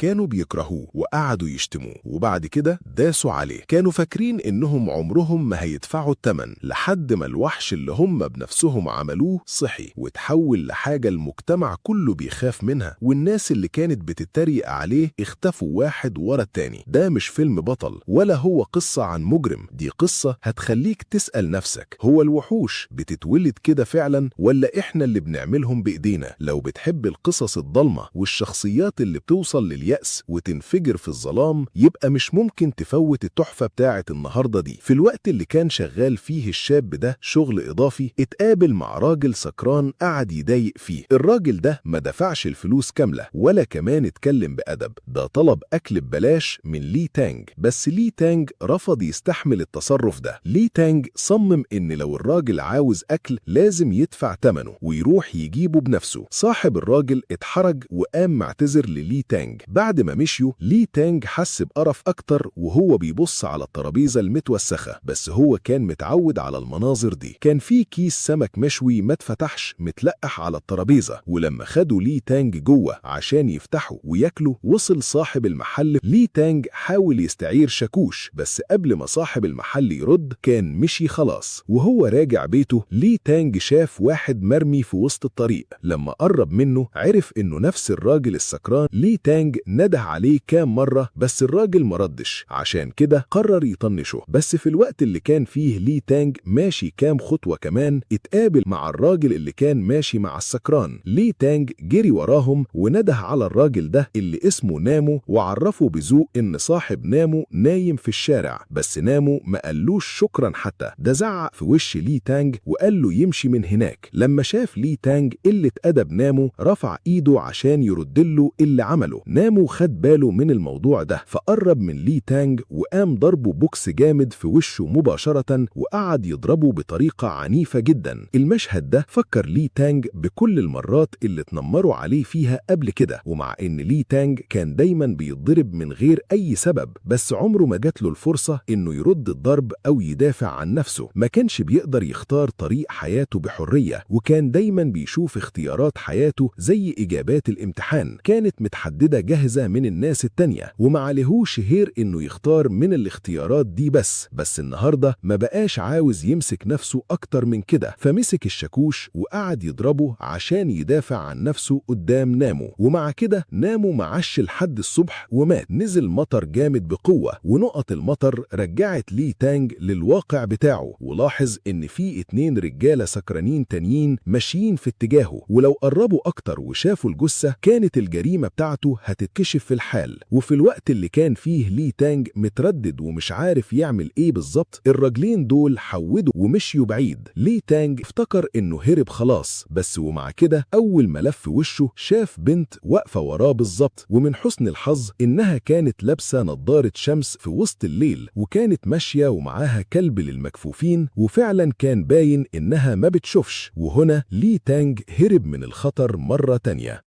كانوا بيكرهوه وقعدوا يشتموه، وبعد كده داسوا عليه. كانوا فاكرين إنهم عمرهم ما هيدفعوا الثمن، لحد ما الوحش اللي هم بنفسهم عملوه صحي وتحول لحاجة المجتمع كله بيخاف منها، والناس اللي كانت بتتريق عليه اختفوا واحد ورا التاني. ده مش فيلم بطل ولا هو قصة عن مجرم، دي قصة هتخليك تسأل نفسك، هو الوحوش بتتولد كده فعلا ولا إحنا اللي بنعملهم بإيدينا؟ لو بتحب القصص الضلمة والشخصيات اللي بتوصل لليأس وتنفجر في الظلام، يبقى مش ممكن تفوت التحفة بتاعة النهاردة دي. في الوقت اللي كان شغال فيه الشاب ده شغل إضافي، اتقابل مع راجل سكران قعد يضايق فيه. الراجل ده ما دفعش الفلوس كاملة ولا كمان اتكلم بأدب، ده طلب أكل ببلاش من لي تانج، بس لي تانج رفض يستحمل التصرف ده. لي تانج صمم إن لو الراجل عاوز أكل لازم يدفع ثمنه ويروح يجيبه بنفسه. صاحب الراجل اتحرج وقام معتذر للي تانج. بعد ما مشيوا، لي تانج حس بقرف أكتر وهو بيبص على الترابيزة المتوسخة، بس هو كان متعود على المناظر دي. كان في كيس سمك مشوي ما اتفتحش متلقح على الترابيزة، ولما خدوا لي تانج جوه عشان يفتحوا وياكلوا، وصل صاحب المحل. لي تانج حاول يستعير شاكوش، بس قبل ما صاحب المحل يرد كان مشي خلاص. وهو راجع بيته، لي تانج شاف واحد مرمي في وسط الطريق. لما قرب منه عرف انه نفس الراجل السكران. لي تانج نده عليه كام مرة بس الراجل مردش، عشان كده قرر يطنشه. بس في الوقت اللي كان فيه لي تانج ماشي كام خطوة كمان، اتقابل مع الراجل اللي كان ماشي مع السكران. لي تانج جري وراهم ونده على الراجل ده اللي اسمه نامو، وعرفه بذوق ان صاحب نامو نايم في الشارع، بس نامو ما قالوش شكرا حتى، ده زعق في وش لي تانج وقال له يمشي من هناك. لما شاف لي تانج قلة أدب نامو، رفع ايده عشان يردله اللي عمله. نامو خد باله من الموضوع ده، فقرب من لي تانج وقام ضربه بوكس جامد في وشه مباشرة، وقعد يضربه بطريقة عنيفة جدا. المشهد ده فكر لي تانج بكل المرات اللي اتنمروا عليه فيها قبل كده، ومع ان لي تانج كان دايما بيتضرب من غير اي سبب، بس عمره ما جات له الفرصة انه يرد الضرب او يدافع عن نفسه. ما كانش بيقدر يختار طريق حياته بحرية، وكان دايما بيشوف اختيارات حياته زي اجابات الامتحان، كانت متحددة جاهزة من الناس التانية، وما عليهوش غير انه يختار من الاختيارات دي بس. النهاردة ما بقاش عاوز يمسك نفسه اكتر من كده، فمسك الشاكوش وقعد يضربه عشان يدافع عن نفسه قدام نامو. ومع كده نامو معش لحد الصبح ومات. نزل مطر جامد بقوة، ونقط المطر رجعت لي تانج للواقع بتاعه، ولاحظ ان في 2 رجالة سكرانين تانيين ماشيين في اتجاهه، ولو قربوا اكتر وشافوا الجثة كانت الجريمة بتاعته هتتكشف في الحال. وفي الوقت اللي كان فيه لي تانج متردد ومش عارف يعمل ايه بالظبط، الراجلين دول حودوا ومشيوا بعيد. لي تانج افتكر انه هرب خلاص، بس ومع كده اول ما لف وشه شاف بنت واقفة وراه بالظبط، ومن حسن الحظ انها كانت لابسة نظارة شمس في وسط الليل، وكانت ماشية ومعاها كلب للمكفوفين، وفعلا كان باين انها ما بتشوفش. وهنا لي تانج هرب من الخطر مرة تانية.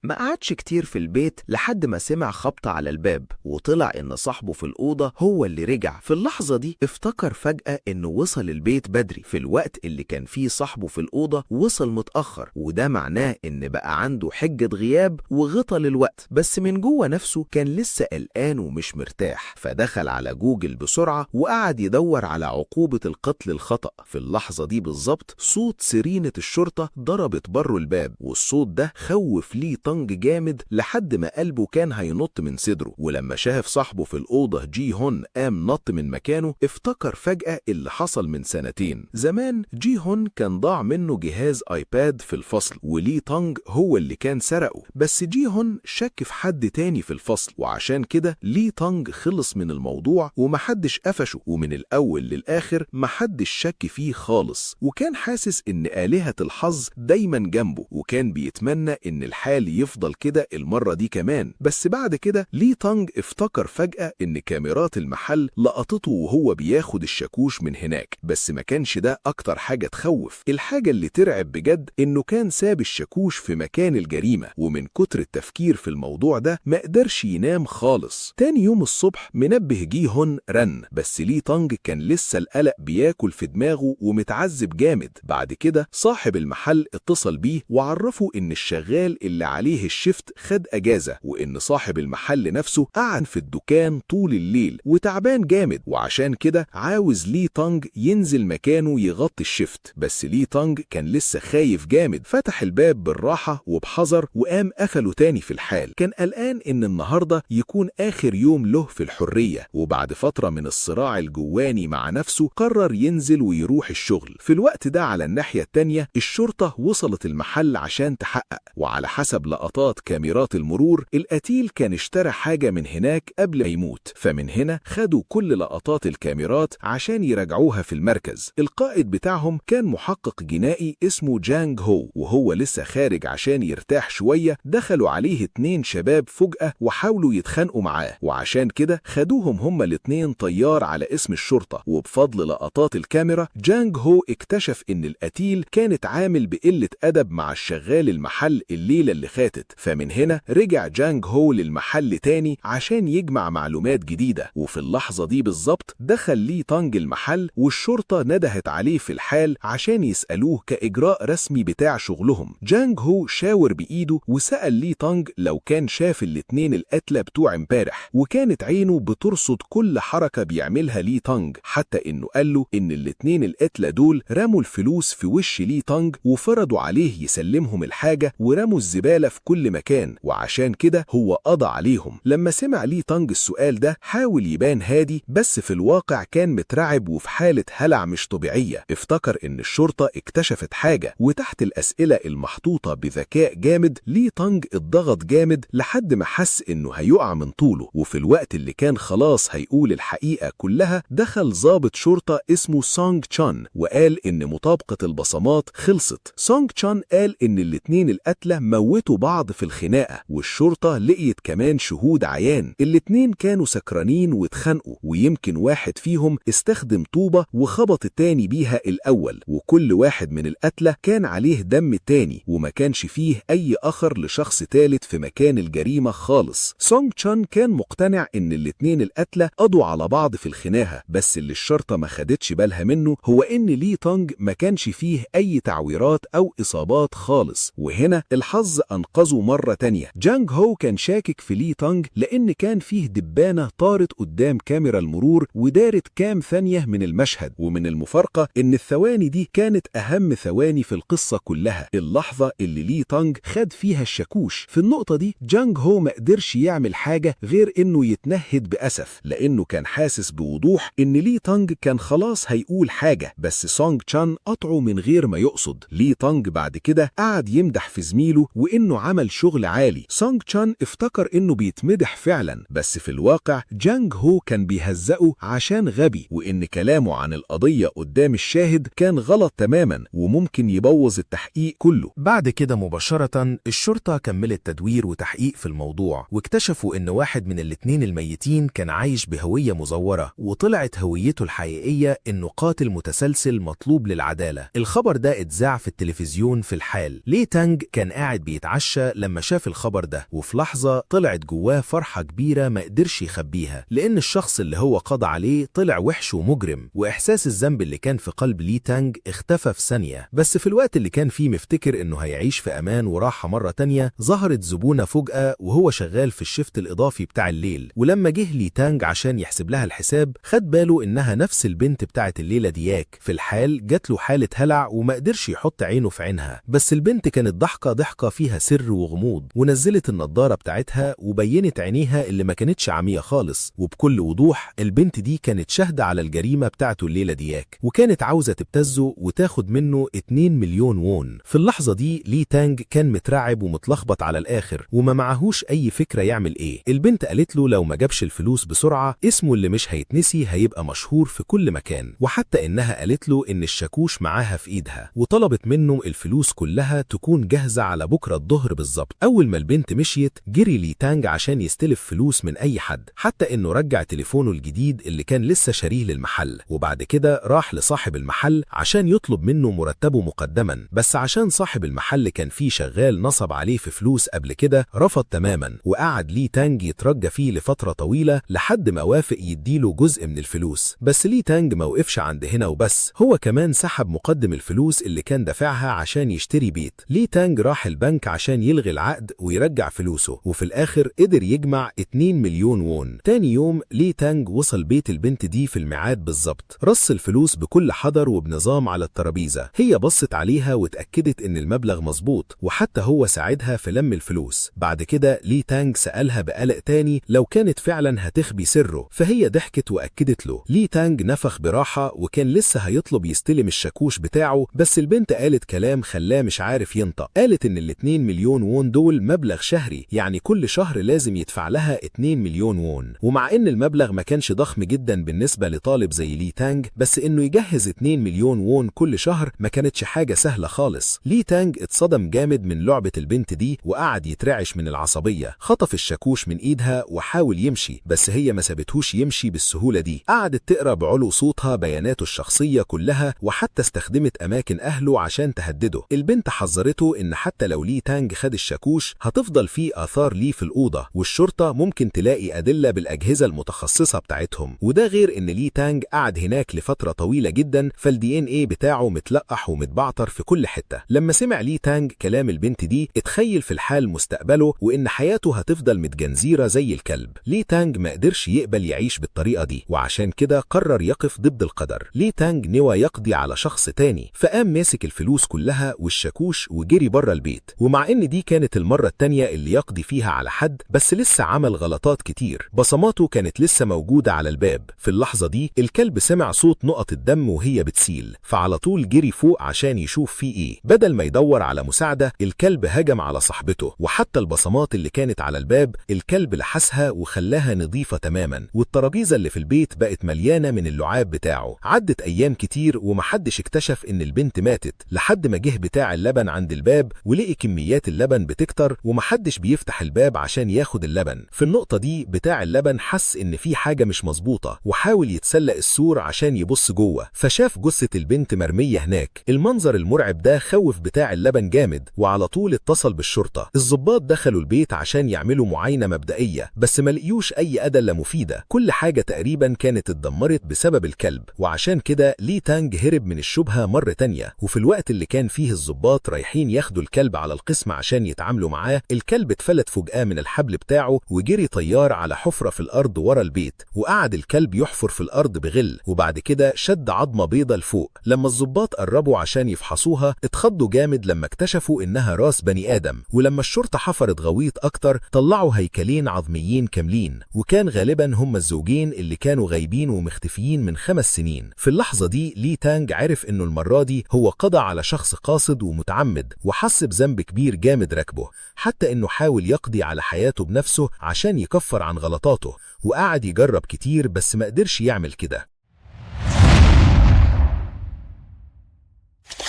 ما قعدش كتير في البيت لحد ما سمع خبطة على الباب، وطلع إن صاحبه في الأوضة هو اللي رجع. في اللحظة دي افتكر فجأة إنه وصل البيت بدري في الوقت اللي كان فيه صاحبه في الأوضة وصل متأخر، وده معناه إن بقى عنده حجة غياب وغطى للوقت. بس من جوه نفسه كان لسه قلقان ومش مرتاح، فدخل على جوجل بسرعة وقعد يدور على عقوبة القتل الخطأ. في اللحظة دي بالظبط صوت سيرينة الشرطة ضربت بره الباب، والصوت ده خوف ليه طنج جامد لحد ما قلبه كان هينط من صدره. ولما شاف صاحبه في الأوضة جي هون قام نط من مكانه، افتكر فجأة اللي حصل من سنتين زمان. جي هون كان ضاع منه جهاز iPad في الفصل، ولي طنج هو اللي كان سرقه، بس جي هون شك في حد تاني في الفصل، وعشان كده لي طنج خلص من الموضوع ومحدش قفشه، ومن الأول للآخر محدش شك فيه خالص. وكان حاسس إن آلهة الحظ دايما جنبه، وكان بيتمنى إن الحال يفضل هيفضل كده المرة دي كمان. بس بعد كده لي تانج افتكر فجأة إن كاميرات المحل لقطته وهو بياخد الشاكوش من هناك. بس ما كانش ده أكتر حاجة تخوف. الحاجة اللي ترعب بجد إنه كان ساب الشاكوش في مكان الجريمة، ومن كتر التفكير في الموضوع ده ما قدرش ينام خالص. تاني يوم الصبح منبه جيهون رن، بس لي تانج كان لسه القلق بياكل في دماغه ومتعذب جامد. بعد كده صاحب المحل اتصل بيه وعرفه إن الشغال اللي عليه ال shift خد أجازة، وإن صاحب المحل نفسه قعد في الدكان طول الليل وتعبان جامد، وعشان كده عاوز لي تانج ينزل مكانه يغطي ال shift. بس لي تانج كان لسه خايف جامد، فتح الباب بالراحة وبحذر وقام قفله تاني في الحال. كان قلقان إن النهاردة يكون آخر يوم له في الحرية، وبعد فترة من الصراع الجواني مع نفسه قرر ينزل ويروح الشغل. في الوقت ده على الناحية التانية الشرطة وصلت المحل عشان تحقق، وعلى حسب لقطات كاميرات المرور القتيل كان اشترى حاجة من هناك قبل ما يموت، فمن هنا خدوا كل لقطات الكاميرات عشان يراجعوها في المركز. القائد بتاعهم كان محقق جنائي اسمه جانج هو، وهو لسه خارج عشان يرتاح شوية دخلوا عليه 2 شباب فجأة وحاولوا يتخانقوا معاه، وعشان كده خدوهم هما الاتنين طيار على اسم الشرطة. وبفضل لقطات الكاميرا جانج هو اكتشف ان القتيل كانت عامل بقلة أدب مع الشغال المحل الليلة اللي فاتت، فمن هنا رجع جانج هو للمحل تاني عشان يجمع معلومات جديدة. وفي اللحظة دي بالظبط دخل لي تانج المحل، والشرطة ندهت عليه في الحال عشان يسألوه كإجراء رسمي بتاع شغلهم. جانج هو شاور بإيده وسأل لي تانج لو كان شاف الاتنين القتلى بتوع امبارح، وكانت عينه بترصد كل حركة بيعملها لي تانج، حتى إنه قال له إن الاتنين القتلى دول رموا الفلوس في وش لي تانج وفرضوا عليه يسلمهم الحاجة ورموا الزبالة في كل مكان، وعشان كده هو قضى عليهم. لما سمع لي تانج السؤال ده حاول يبان هادي، بس في الواقع كان مترعب وفي حالة هلع مش طبيعية. افتكر إن الشرطة اكتشفت حاجة، وتحت الأسئلة المحطوطة بذكاء جامد لي تانج اتضغط جامد لحد ما حس إنه هيقع من طوله. وفي الوقت اللي كان خلاص هيقول الحقيقة كلها دخل ضابط شرطة اسمه سونغ تشان وقال إن مطابقة البصمات خلصت. سونغ تشان قال إن الاتنين القتلى موتوا بعض في الخناقة، والشرطة لقيت كمان شهود عيان. الاتنين كانوا سكرانين واتخانقوا، ويمكن واحد فيهم استخدم طوبة وخبط التاني بيها الأول، وكل واحد من القتلى كان عليه دم التاني، وما كانش فيه أي أثر لشخص ثالث في مكان الجريمة خالص. سونغ تشان كان مقتنع إن الاتنين القتلى قضوا على بعض في الخناقة، بس اللي الشرطة ما خدتش بالها منه هو إن لي تانج ما كانش فيه أي تعويرات أو إصابات خالص، وهنا الحظ أنقذه مرة تانية. جانج هو كان شاكك في لي تانج لأن كان فيه دبانة طارت قدام كاميرا المرور ودارت كام ثانية من المشهد، ومن المفارقة إن الثواني دي كانت أهم ثواني في القصة كلها، اللحظة اللي لي تانج خد فيها الشاكوش. في النقطة دي جانج هو ما قدرش يعمل حاجة غير إنه يتنهد بأسف، لأنه كان حاسس بوضوح إن لي تانج كان خلاص هيقول حاجة، بس سونغ تشان قطعه من غير ما يقصد. لي تانج بعد كده قعد يمدح في زميله وإنه عمل شغل عالي. سونغ تشان افتكر إنه بيتمدح فعلا، بس في الواقع جانج هو كان بيهزقه عشان غبي، وإن كلامه عن القضية قدام الشاهد كان غلط تماما وممكن يبوظ التحقيق كله. بعد كده مباشرة الشرطة كملت تدوير وتحقيق في الموضوع، واكتشفوا إن واحد من الاتنين الميتين كان عايش بهوية مزورة، وطلعت هويته الحقيقية إنه قاتل متسلسل مطلوب للعدالة. الخبر ده اتذاع في التلفزيون في الحال. لي تانج كان قاعد بيتعشى لما شاف الخبر ده، وفي لحظة طلعت جواه فرحة كبيرة ما قدرش يخبيها، لأن الشخص اللي هو قضى عليه طلع وحش ومجرم، وإحساس الذنب اللي كان في قلب لي تانج اختفى في ثانية. بس في الوقت اللي كان فيه مفتكر إنه هيعيش في أمان وراحة مرة تانية، ظهرت زبونة فجأة وهو شغال في ال shift الإضافي بتاع الليل، ولما جه لي تانج عشان يحسب لها الحساب خد باله إنها نفس البنت بتاعت الليلة دياك. في الحال جات له حالة هلع وما قدرش يحط عينه في عينها، بس البنت كانت ضحكة فيها سر وغموض، ونزلت النضارة بتاعتها وبينت عينيها اللي ما كانتش عمية خالص، وبكل وضوح البنت دي كانت شاهدة على الجريمة بتاعته الليلة دياك، وكانت عاوزة تبتزه وتاخد منه 2 مليون وون. في اللحظة دي لي تانج كان مترعب ومتلخبط على الآخر وما معهوش أي فكرة يعمل إيه. البنت قالت له لو ما جابش الفلوس بسرعة اسمه اللي مش هيتنسي هيبقى مشهور في كل مكان، وحتى إنها قالت له إن الشاكوش معاها في إيدها، وطلبت منه الفلوس كلها تكون جاهزة على بكرة الظهر الظهر بالظبط. أول ما البنت مشيت جري لي تانج عشان يستلف فلوس من أي حد، حتى إنه رجع تليفونه الجديد اللي كان لسه شاريه للمحل. وبعد كده راح لصاحب المحل عشان يطلب منه مرتبه مقدما، بس عشان صاحب المحل كان فيه شغال نصب عليه في فلوس قبل كده رفض تماما، وقعد لي تانج يترجى فيه لفترة طويلة لحد ما وافق يديله جزء من الفلوس. بس لي تانج ما وقفش عند هنا وبس، هو كمان سحب مقدم الفلوس اللي كان دافعها عشان يشتري بيت. لي تانج راح البنك عشان يلغي العقد ويرجع فلوسه، وفي الآخر قدر يجمع 2 مليون وون. تاني يوم لي تانج وصل بيت البنت دي في الميعاد بالظبط، رص الفلوس بكل حذر وبنظام على الترابيزة. هي بصت عليها واتأكدت إن المبلغ مظبوط، وحتى هو ساعدها في لم الفلوس. بعد كده لي تانج سألها بقلق تاني لو كانت فعلا هتخبي سره، فهي ضحكت وأكدت له. لي تانج نفخ براحة وكان لسه هيطلب يستلم الشاكوش بتاعه، بس البنت قالت كلام خلاه مش عارف ينطق. قالت إن ال 2 مليون وون دول مبلغ شهري، يعني كل شهر لازم يدفع لها 2 مليون وون. ومع إن المبلغ ما كانش ضخم جدا بالنسبة لطالب زي لي تانج، بس إنه يجهز 2 مليون وون كل شهر ما كانتش حاجة سهلة خالص. لي تانج اتصدم جامد من لعبة البنت دي وقعد يترعش من العصبية. خطف الشاكوش من إيدها وحاول يمشي، بس هي ما سابتهوش يمشي بالسهولة دي. قعدت تقرأ بعلو صوتها بياناته الشخصية كلها، وحتى استخدمت أماكن أهله عشان تهدده. البنت حذرته إن حتى لو لي تانج خد الشاكوش هتفضل فيه آثار ليه في الأوضة، والشرطة ممكن تلاقي أدلة بالأجهزة المتخصصة بتاعتهم. وده غير إن لي تانج قعد هناك لفترة طويلة جدا، فال DNA بتاعه متلقح ومتبعتر في كل حتة. لما سمع لي تانج كلام البنت دي اتخيل في الحال مستقبله وإن حياته هتفضل متجنزيرة زي الكلب. لي تانج ما قدرش يقبل يعيش بالطريقة دي، وعشان كده قرر يقف ضد القدر. لي تانج نوى يقضي على شخص تاني، فقام ماسك الفلوس كلها والشاكوش وجري بره البيت. ومع إن دي كانت المرة التانية اللي يقضي فيها على حد، بس لسه عمل غلطات كتير. بصماته كانت لسه موجودة على الباب. في اللحظة دي الكلب سمع صوت نقط الدم وهي بتسيل، فعلى طول جري فوق عشان يشوف فيه ايه. بدل ما يدور على مساعدة، الكلب هجم على صاحبته، وحتى البصمات اللي كانت على الباب الكلب لحسها وخلاها نظيفة تماما، والترابيزة اللي في البيت بقت مليانة من اللعاب بتاعه. عدت أيام كتير ومحدش اكتشف إن البنت ماتت، لحد ما جه بتاع اللبن عند الباب ولقي كميات اللبن بتكتر ومحدش بيفتح الباب عشان ياخد اللبن. في النقطة دي بتاع اللبن حس إن في حاجة مش مظبوطة، وحاول يتسلق السور عشان يبص جوه، فشاف جثة البنت مرمية هناك. المنظر المرعب ده خوف بتاع اللبن جامد، وعلى طول اتصل بالشرطة. الضباط دخلوا البيت عشان يعملوا معاينة مبدئية، بس ما لقيوش أي أدلة مفيدة. كل حاجة تقريبا كانت اتدمرت بسبب الكلب، وعشان كده لي تانج هرب من الشبهة مرة تانية. وفي الوقت اللي كان فيه الضباط رايحين ياخدوا الكلب على القسم عشان يتعاملوا معاه، الكلب اتفلت فجأة من الحبل بتاعه وجري طيار على حفرة في الأرض ورا البيت، وقعد الكلب يحفر في الأرض بغل، وبعد كده شد عظمة بيضة لفوق. لما الضباط قربوا عشان يفحصوها اتخضوا جامد لما اكتشفوا إنها راس بني آدم. ولما الشرطة حفرت غويط أكتر طلعوا هيكلين عظميين كاملين، وكان غالبا هم الزوجين اللي كانوا غايبين ومختفيين من 5 سنين. في اللحظة دي لي تانج عرف إنه المرة دي هو قضى على شخص قاصد ومتعمد، وحس بذنب كبير جامد راكبه، حتى إنه حاول يقضي على حياته بنفسه عشان يكفر عن غلطاته، وقعد يجرب كتير بس ما قدرش يعمل كده.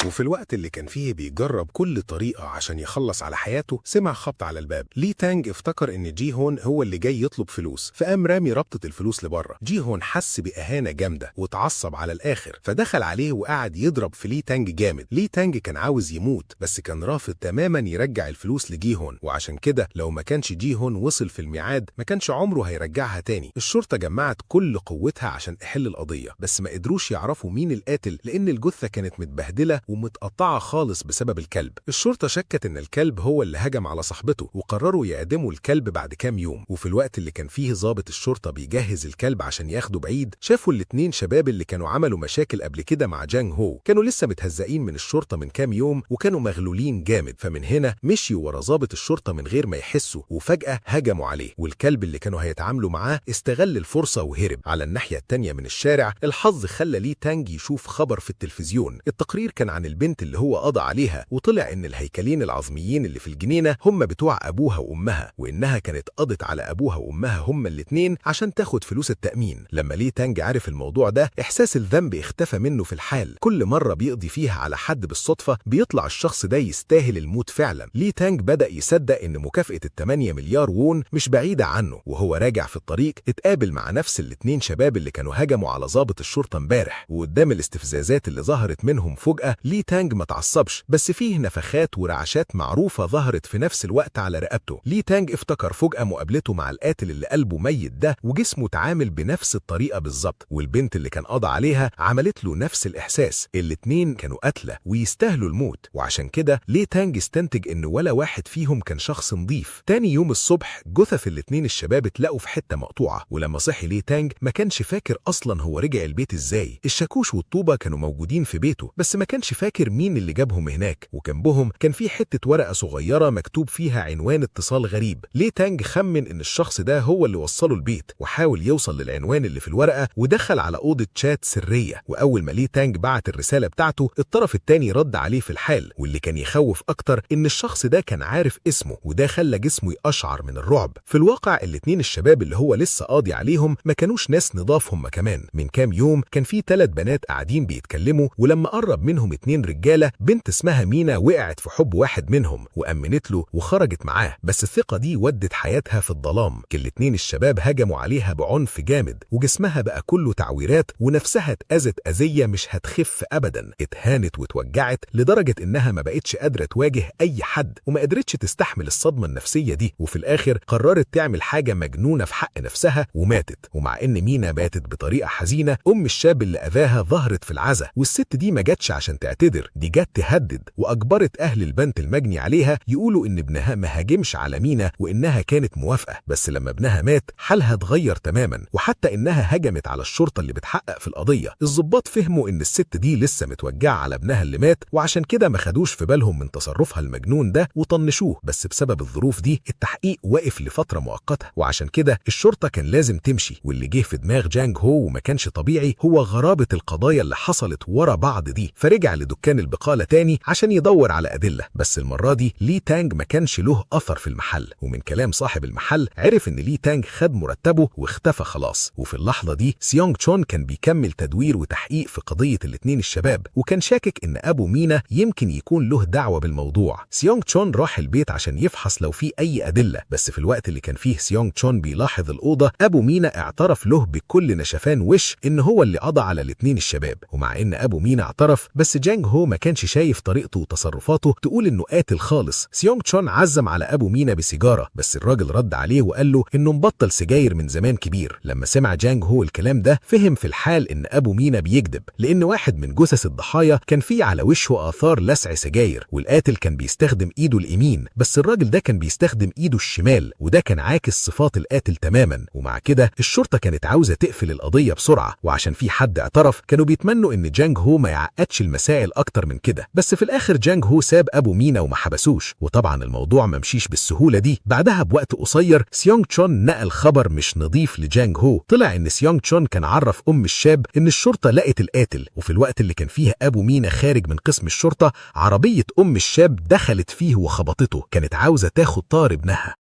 وفي الوقت اللي كان فيه بيجرب كل طريقة عشان يخلص على حياته، سمع خبط على الباب. لي تانج افتكر ان جي هون هو اللي جاي يطلب فلوس، فقام رامي ربطة الفلوس لبره. جي هون حس بإهانة جامدة واتعصب على الآخر، فدخل عليه وقعد يضرب في لي تانج جامد. لي تانج كان عاوز يموت، بس كان رافض تماما يرجع الفلوس لجي هون، وعشان كده لو ما كانش جي هون وصل في الميعاد ما كانش عمره هيرجعها تاني. الشرطة جمعت كل قوتها عشان تحل القضية، بس ما قدروش يعرفوا مين القاتل لأن الجثة كانت متبهدلة ومتقطعة خالص بسبب الكلب. الشرطة شكت إن الكلب هو اللي هجم على صاحبته، وقرروا يعدموا الكلب بعد كام يوم. وفي الوقت اللي كان فيه ضابط الشرطة بيجهز الكلب عشان ياخده بعيد، شافوا الاتنين شباب اللي كانوا عملوا مشاكل قبل كده مع جانج هو. كانوا لسه متهزقين من الشرطة من كام يوم وكانوا مغلولين جامد، فمن هنا مشيوا ورا ضابط الشرطة من غير ما يحسوا، وفجأة هجموا عليه. والكلب اللي كانوا هيتعاملوا معاه استغل الفرصة وهرب. على الناحية التانية من الشارع، الحظ خلى لي تانج يشوف خبر في التلفزيون. التقرير كان كان عن البنت اللي هو قضى عليها، وطلع إن الهيكلين العظميين اللي في الجنينة هم بتوع أبوها وأمها، وإنها كانت قضت على أبوها وأمها هم الاتنين عشان تاخد فلوس التأمين. لما لي تانج عرف الموضوع ده إحساس الذنب اختفى منه في الحال. كل مرة بيقضي فيها على حد بالصدفة بيطلع الشخص ده يستاهل الموت فعلا. لي تانج بدأ يصدق إن مكافأة ال8 مليار وون مش بعيدة عنه. وهو راجع في الطريق اتقابل مع نفس الاتنين شباب اللي كانوا هجموا على ضابط الشرطة امبارح، وقدام الاستفزازات اللي ظهرت منهم فجأة لي تانج ما تعصبش، بس فيه نفخات ورعشات معروفة ظهرت في نفس الوقت على رقبته. لي تانج افتكر فجأة مقابلته مع القاتل اللي قلبه ميت ده، وجسمه اتعامل بنفس الطريقة بالظبط، والبنت اللي كان قضى عليها عملت له نفس الإحساس. الاتنين كانوا قتلة ويستاهلوا الموت، وعشان كده لي تانج استنتج إن ولا واحد فيهم كان شخص نظيف. تاني يوم الصبح جثث الاتنين الشباب اتلاقوا في حتة مقطوعة، ولما صحي لي تانج ما كانش فاكر أصلا هو رجع البيت إزاي. الشاكوش والطوبة كانوا موجودين في بيته، بس ما كانش فاكر مين اللي جابهم هناك، وجنبهم كان في حتة ورقة صغيرة مكتوب فيها عنوان اتصال غريب. لي تانج خمن إن الشخص ده هو اللي وصله البيت، وحاول يوصل للعنوان اللي في الورقة، ودخل على أوضة شات سرية. وأول ما لي تانج بعت الرسالة بتاعته الطرف التاني رد عليه في الحال، واللي كان يخوف أكتر إن الشخص ده كان عارف اسمه، وده خلى جسمه يقشعر من الرعب. في الواقع الاتنين الشباب اللي هو لسه قاضي عليهم ما كانوش ناس نضاف هم كمان. من كام يوم كان في 3 بنات قاعدين بيتكلموا، ولما قرب منهم 2 رجالة، بنت اسمها مينا وقعت في حب واحد منهم وأمنت له وخرجت معاه، بس الثقة دي ودت حياتها في الظلام. الاتنين الشباب هجموا عليها بعنف جامد، وجسمها بقى كله تعويرات، ونفسها اتأذت أذية مش هتخف أبدا. اتهانت واتوجعت لدرجة إنها ما بقتش قادرة تواجه أي حد، وما قدرتش تستحمل الصدمة النفسية دي، وفي الآخر قررت تعمل حاجة مجنونة في حق نفسها وماتت. ومع إن مينا ماتت بطريقة حزينة، أم الشاب اللي أذاها ظهرت في العزا، والست دي ما جاتش عشان تعتذر، دي جت تهدد، وأجبرت أهل البنت المجني عليها يقولوا إن ابنها ما هاجمش على مينا وإنها كانت موافقة. بس لما ابنها مات حالها اتغير تماما، وحتى إنها هجمت على الشرطة اللي بتحقق في القضية. الضباط فهموا إن الست دي لسه متوجعة على ابنها اللي مات، وعشان كده ما خدوش في بالهم من تصرفها المجنون ده وطنشوه. بس بسبب الظروف دي التحقيق وقف لفترة مؤقتة، وعشان كده الشرطة كان لازم تمشي. واللي جه في دماغ جانج هو وما كانش طبيعي هو غرابة القضايا اللي حصلت ورا بعض دي، فرجع لدكان البقالة تاني عشان يدور على أدلة. بس المرة دي لي تانج ما كانش له أثر في المحل، ومن كلام صاحب المحل عرف إن لي تانج خد مرتبه واختفى خلاص. وفي اللحظة دي سيونغ تشون كان بيكمل تدوير وتحقيق في قضية الاتنين الشباب، وكان شاكك إن أبو مينا يمكن يكون له دعوة بالموضوع. سيونغ تشون راح البيت عشان يفحص لو في أي أدلة، بس في الوقت اللي كان فيه سيونغ تشون بيلاحظ الأوضة، أبو مينا اعترف له بكل نشفان وش إن هو اللي قضى على الاتنين الشباب. ومع إن أبو مينا اعترف، بس جانج هو ما كانش شايف طريقته وتصرفاته تقول إنه قاتل خالص. سيونغ تشون عزم على أبو مينا بسيجارة، بس الراجل رد عليه وقال له إنه مبطل سجاير من زمان كبير. لما سمع جانج هو الكلام ده فهم في الحال إن أبو مينا بيكذب، لأن واحد من جثث الضحايا كان فيه على وشه آثار لسع سجاير، والقاتل كان بيستخدم إيده اليمين، بس الراجل ده كان بيستخدم إيده الشمال، وده كان عاكس صفات القاتل تماما. ومع كده الشرطة كانت عاوزة تقفل القضية بسرعة، وعشان في حد اعترف كانوا بيتمنوا إن جانج هو ما يعقدش المسائل أكتر من كده. بس في الآخر جانج هو ساب أبو مينا وما حبسوش، وطبعا الموضوع ما مشيش بالسهولة دي. بعدها بوقت قصير سيونغ تشون نقل خبر مش نظيف لجانج هو. طلع إن سيونغ تشون كان عرف أم الشاب إن الشرطة لقت القاتل، وفي الوقت اللي كان فيه أبو مينا خارج من قسم الشرطة، عربية أم الشاب دخلت فيه وخبطته، كانت عاوزة تاخد طار ابنها.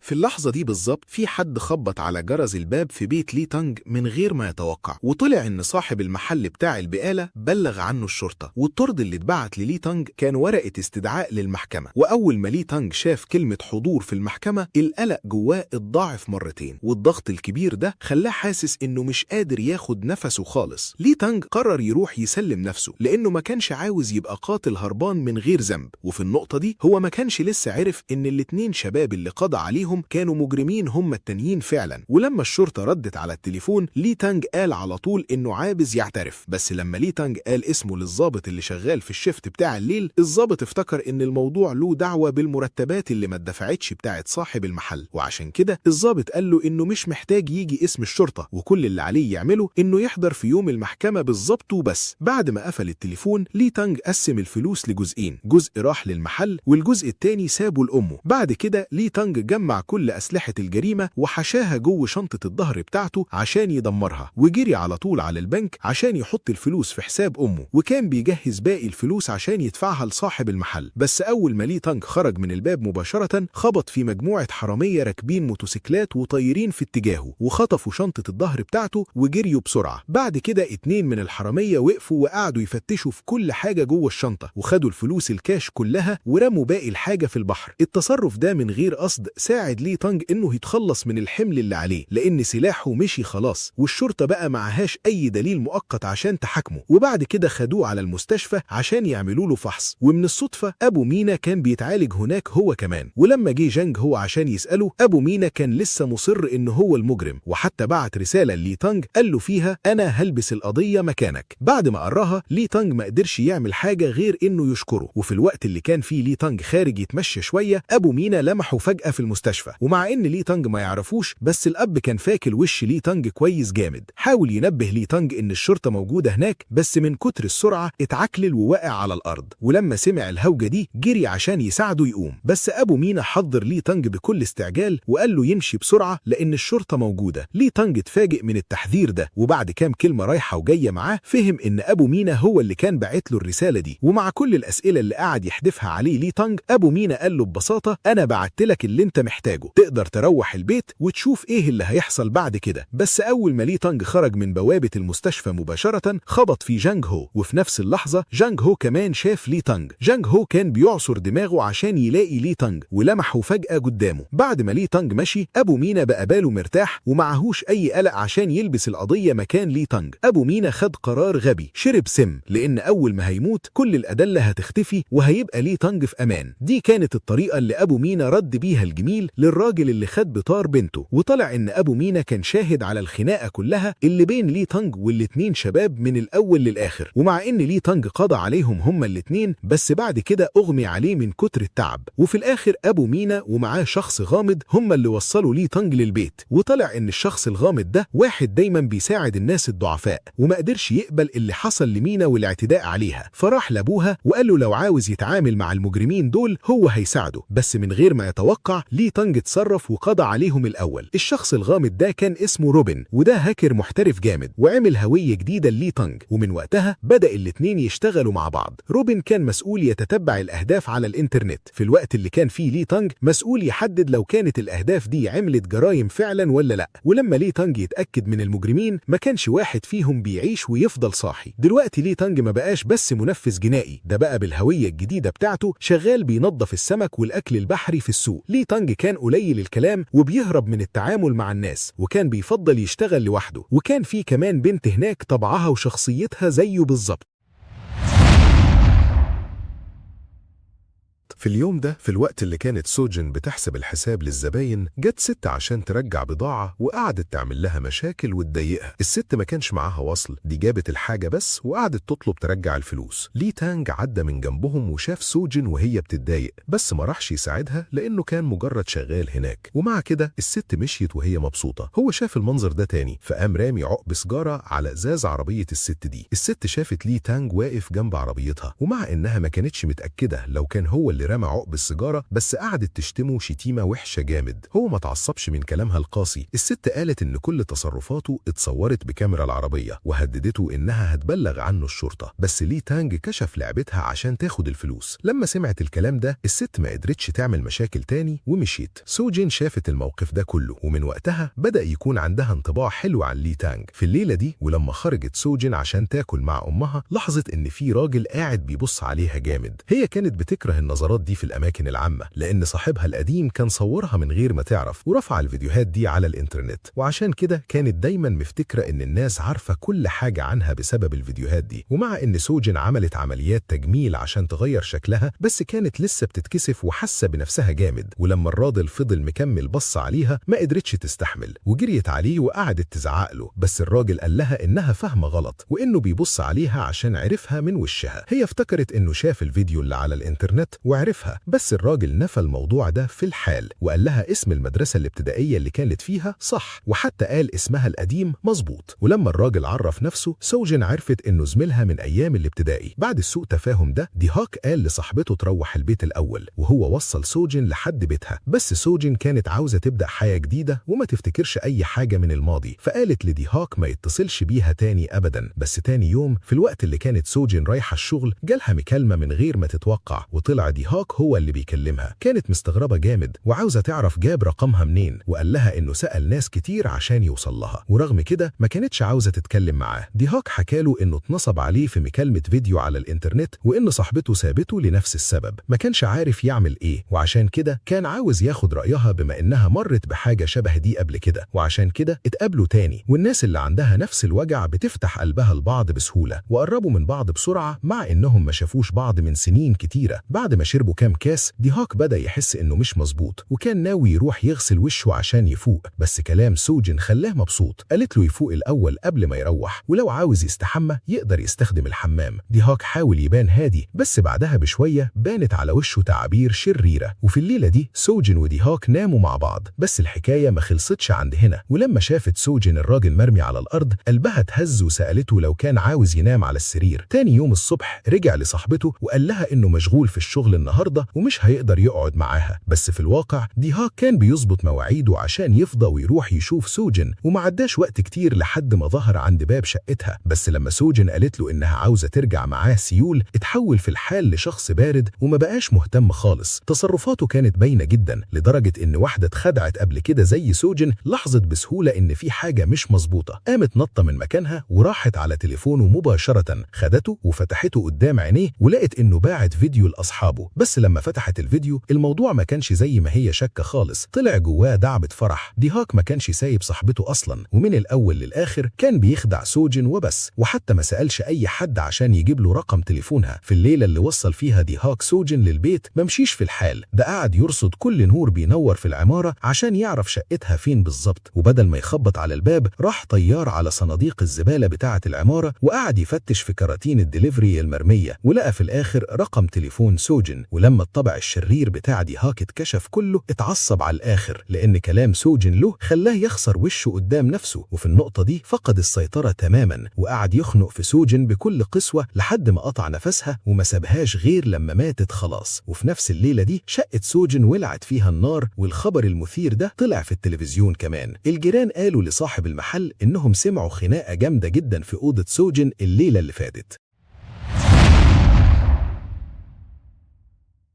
في اللحظة دي بالظبط في حد خبط على جرس الباب في بيت لي تانج من غير ما يتوقع، وطلع إن صاحب المحل بتاع البقالة بلغ عنه الشرطة، والطرد اللي اتبعت للي تانج كان ورقة استدعاء للمحكمة. وأول ما لي تانج شاف كلمة حضور في المحكمة القلق جواه اتضاعف مرتين، والضغط الكبير ده خلاه حاسس إنه مش قادر ياخد نفسه خالص. لي تانج قرر يروح يسلم نفسه لأنه ما كانش عاوز يبقى قاتل هربان من غير ذنب. وفي النقطة دي هو ما كانش لسه عرف إن الاتنين شباب اللي قضى عليهم كانوا مجرمين هم التانيين فعلا. ولما الشرطة ردت على التليفون لي تانج قال على طول انه عاوز يعترف، بس لما لي تانج قال اسمه للضابط اللي شغال في ال shift بتاع الليل، الضابط افتكر ان الموضوع له دعوة بالمرتبات اللي ما اتدفعتش بتاعت صاحب المحل، وعشان كده الضابط قال له انه مش محتاج يجي اسم الشرطة، وكل اللي عليه يعمله انه يحضر في يوم المحكمة بالظبط وبس. بعد ما قفل التليفون لي تانج قسم الفلوس لجزئين، جزء راح للمحل والجزء التاني سابه لأمه. بعد كده لي تانج جمع كل أسلحة الجريمة وحشاها جوه شنطة الظهر بتاعته عشان يدمرها، وجري على طول على البنك عشان يحط الفلوس في حساب أمه، وكان بيجهز باقي الفلوس عشان يدفعها لصاحب المحل. بس أول ما لي تانج خرج من الباب مباشرة خبط في مجموعة حرامية راكبين موتوسيكلات وطايرين في اتجاهه، وخطفوا شنطة الظهر بتاعته وجريوا بسرعة. بعد كده 2 من الحرامية وقفوا وقعدوا يفتشوا في كل حاجة جوه الشنطة، وخدوا الفلوس الكاش كلها ورموا باقي الحاجة في البحر. التصرف ده من غير قصد ساعد لي تانج انه يتخلص من الحمل اللي عليه، لان سلاحه مشي خلاص، والشرطة بقى معهاش اي دليل مؤقت عشان تحاكمه. وبعد كده خدوه على المستشفى عشان يعملوا له فحص، ومن الصدفة ابو مينا كان بيتعالج هناك هو كمان. ولما جه جانج هو عشان يسأله، ابو مينا كان لسه مصر ان هو المجرم، وحتى بعت رسالة لي تانج قال له فيها انا هلبس القضية مكانك. بعد ما قراها لي تانج ما قدرش يعمل حاجة غير انه يشكره. وفي الوقت اللي كان فيه لي تانج خارج يتمشى شوية، ابو مينا لمحه فجأة في المستشفى، ومع ان لي تانج ما يعرفوش بس الاب كان فاكر وش لي تانج كويس جامد. حاول ينبه لي تانج ان الشرطة موجودة هناك، بس من كتر السرعة اتعكلل ووقع على الارض. ولما سمع الهوجة دي جري عشان يساعده يقوم، بس ابو مينا حذر لي تانج بكل استعجال وقال له يمشي بسرعة لان الشرطة موجودة. لي تانج اتفاجئ من التحذير ده، وبعد كام كلمة رايحة وجاية معاه فهم ان ابو مينا هو اللي كان باعت له الرسالة دي. ومع كل الأسئلة اللي قعد يحدفها عليه لي تانج، ابو مينا قال له ببساطة انا بعت لك اللي انت محتاجه، تقدر تروح البيت وتشوف ايه اللي هيحصل بعد كده. بس اول ما لي تانج خرج من بوابة المستشفى مباشرة خبط في جانج هو، وفي نفس اللحظة جانج هو كمان شاف لي تانج. جانج هو كان بيعصر دماغه عشان يلاقي لي تانج، ولمحه فجأة قدامه. بعد ما لي تانج مشي، ابو مينا بقى باله مرتاح ومعهوش اي قلق عشان يلبس القضية مكان لي تانج. ابو مينا خد قرار غبي، شرب سم، لان اول ما هيموت كل الأدلة هتختفي وهيبقى لي تانج في امان. دي كانت الطريقة اللي ابو مينا رد بيها الجميل للراجل اللي خد بطار بنته. وطلع ان ابو مينا كان شاهد على الخناقة كلها اللي بين لي تانج والاتنين شباب من الاول للاخر. ومع ان لي تانج قضى عليهم هما الاتنين، بس بعد كده اغمي عليه من كتر التعب. وفي الاخر ابو مينا ومعاه شخص غامض هما اللي وصلوا لي تانج للبيت. وطلع ان الشخص الغامض ده واحد دايما بيساعد الناس الضعفاء، وما قدرش يقبل اللي حصل لمينا والاعتداء عليها، فراح لابوها وقال له لو عاوز يتعامل مع المجرمين دول هو هيساعده، بس من غير ما يتوقع لي تانج اتصرف وقضى عليهم الاول. الشخص الغامض ده كان اسمه روبن، وده هاكر محترف جامد، وعمل هوية جديدة للي تانج، ومن وقتها بدأ الاتنين يشتغلوا مع بعض. روبن كان مسؤول يتتبع الأهداف على الإنترنت، في الوقت اللي كان فيه لي تانج مسؤول يحدد لو كانت الأهداف دي عملت جرائم فعلا ولا لا. ولما لي تانج يتأكد من المجرمين ما كانش واحد فيهم بيعيش ويفضل صاحي. دلوقتي لي تانج ما بقاش بس منفذ جنائي، ده بقى بالهوية الجديدة بتاعته شغال بينظف السمك والأكل البحري في السوق. لي تانج كان قليل الكلام وبيهرب من التعامل مع الناس، وكان بيفضل يشتغل لوحده. وكان في كمان بنت هناك طبعها وشخصيتها زيه بالظبط. في اليوم ده، في الوقت اللي كانت سوجن بتحسب الحساب للزباين، جت ست عشان ترجع بضاعة وقعدت تعمل لها مشاكل وتضايقها. الست ما كانش معاها وصل، دي جابت الحاجة بس وقعدت تطلب ترجع الفلوس. لي تانج عدى من جنبهم وشاف سوجن وهي بتتضايق، بس ما راحش يساعدها لأنه كان مجرد شغال هناك. ومع كده الست مشيت وهي مبسوطة. هو شاف المنظر ده تاني، فقام رامي عقب سجارة على ازاز عربية الست دي. الست شافت لي تانج واقف جنب عربيتها، ومع إنها ما كانتش متأكدة لو كان هو اللي رمى عقب السيجارة، بس قعدت تشتمه شتيمة وحشة جامد. هو ما تعصبش من كلامها القاسي. الست قالت إن كل تصرفاته اتصورت بكاميرا العربية، وهددته إنها هتبلغ عنه الشرطة. بس لي تانج كشف لعبتها عشان تاخد الفلوس. لما سمعت الكلام ده الست ما قدرتش تعمل مشاكل تاني ومشيت. سوجين شافت الموقف ده كله، ومن وقتها بدأ يكون عندها انطباع حلو عن لي تانج. في الليلة دي ولما خرجت سوجين عشان تاكل مع أمها، لاحظت إن في راجل قاعد بيبص عليها جامد. هي كانت بتكره النظرات دي في الأماكن العامة، لأن صاحبها القديم كان صورها من غير ما تعرف ورفع الفيديوهات دي على الإنترنت، وعشان كده كانت دايما مفتكرة إن الناس عارفة كل حاجة عنها بسبب الفيديوهات دي. ومع إن سوجين عملت عمليات تجميل عشان تغير شكلها، بس كانت لسه بتتكسف وحاسة بنفسها جامد. ولما الراجل فضل مكمل بص عليها ما قدرتش تستحمل وجريت عليه وقعدت تزعق له، بس الراجل قال لها إنها فاهمة غلط وإنه بيبص عليها عشان عرفها من وشها. هي افتكرت إنه شاف الفيديو اللي على الإنترنت وعرف عرفها، بس الراجل نفى الموضوع ده في الحال وقال لها اسم المدرسة الابتدائية اللي كانت فيها صح، وحتى قال اسمها القديم مظبوط. ولما الراجل عرف نفسه سوجن عرفت انه زميلها من ايام الابتدائي. بعد السوء تفاهم ده ديهاك قال لصاحبته تروح البيت الاول، وهو وصل سوجن لحد بيتها، بس سوجن كانت عاوزة تبدأ حياة جديدة وما تفتكرش اي حاجة من الماضي، فقالت لديهاك ما يتصلش بيها تاني ابدا. بس تاني يوم في الوقت اللي كانت سوجن رايحة الشغل جالها مكالمة من غير ما تتوقع، وطلع ديهاك هو اللي بيكلمها. كانت مستغربة جامد وعاوزة تعرف جاب رقمها منين، وقال لها انه سأل ناس كتير عشان يوصل لها، ورغم كده ما كانتش عاوزة تتكلم معاه. ديهاك حكاله انه اتنصب عليه في مكالمة فيديو على الانترنت، وان صاحبته سابته لنفس السبب، ما كانش عارف يعمل ايه، وعشان كده كان عاوز ياخد رأيها بما انها مرت بحاجة شبه دي قبل كده، وعشان كده اتقابلوا تاني. والناس اللي عندها نفس الوجع بتفتح قلبها لبعض بسهولة، وقربوا من بعض بسرعة مع انهم ما شافوش بعض من سنين كتيرة. بعد ما شربوا كام كاس ديهاك بدأ يحس انه مش مظبوط، وكان ناوي يروح يغسل وشه عشان يفوق، بس كلام سوجن خلاه مبسوط. قالت له يفوق الأول قبل ما يروح، ولو عاوز يستحمى يقدر يستخدم الحمام. ديهاك حاول يبان هادي، بس بعدها بشوية بانت على وشه تعابير شريرة. وفي الليلة دي سوجن وديهاك ناموا مع بعض، بس الحكاية ما خلصتش عند هنا. ولما شافت سوجن الراجل مرمي على الأرض قلبها اتهز وسألته لو كان عاوز ينام على السرير. تاني يوم الصبح رجع لصاحبته وقال لها إنه مشغول في الشغل النهاردة ومش هيقدر يقعد معاها، بس في الواقع ديهاك كان بيظبط مواعيده عشان يفضى ويروح يشوف سوجن، وما عداش وقت كتير لحد ما ظهر عند باب شقتها. بس لما سوجن قالت له إنها عاوزة ترجع معاه سيول اتحول في الحال لشخص بارد وما بقاش مهتم خالص. تصرفاته كانت باينة جدا لدرجة إن واحدة اتخدعت قبل كده زي سوجن لاحظت بسهولة إن في حاجة مش مظبوطة، قامت نطة من مكانها وراحت على تليفونه مباشرة، خدته وفتحته قدام عينيه ولقت إنه باعت فيديو لأصحابه. بس لما فتحت الفيديو الموضوع ما كانش زي ما هي شاكة خالص، طلع جواه دعبة فرح. ديهاك ما كانش سايب صاحبته أصلا، ومن الأول للآخر كان بيخدع سوجن وبس، وحتى ما سألش أي حد عشان يجيب له رقم تليفونها. في الليلة اللي وصل فيها ديهاك سوجن للبيت ما مشيش في الحال ده، قعد يرصد كل نور بينور في العمارة عشان يعرف شقتها فين بالظبط، وبدل ما يخبط على الباب راح طيار على صناديق الزبالة بتاعة العمارة وقعد يفتش في كراتين الدليفري المرمية، ولقى في الآخر رقم تليفون سوجن. ولما الطبع الشرير بتاع ديهاك اتكشف كله اتعصب على الآخر، لأن كلام سوجن له خلاه يخسر وشه قدام نفسه، وفي النقطة دي فقد السيطرة تماما وقعد يخنق في سوجن بكل قسوة لحد ما قطع نفسها وما سابهاش غير لما ماتت خلاص. وفي نفس الليلة دي شقة سوجن ولعت فيها النار، والخبر المثير ده طلع في التلفزيون كمان. الجيران قالوا لصاحب المحل إنهم سمعوا خناقة جامدة جدا في أوضة سوجن الليلة اللي فاتت.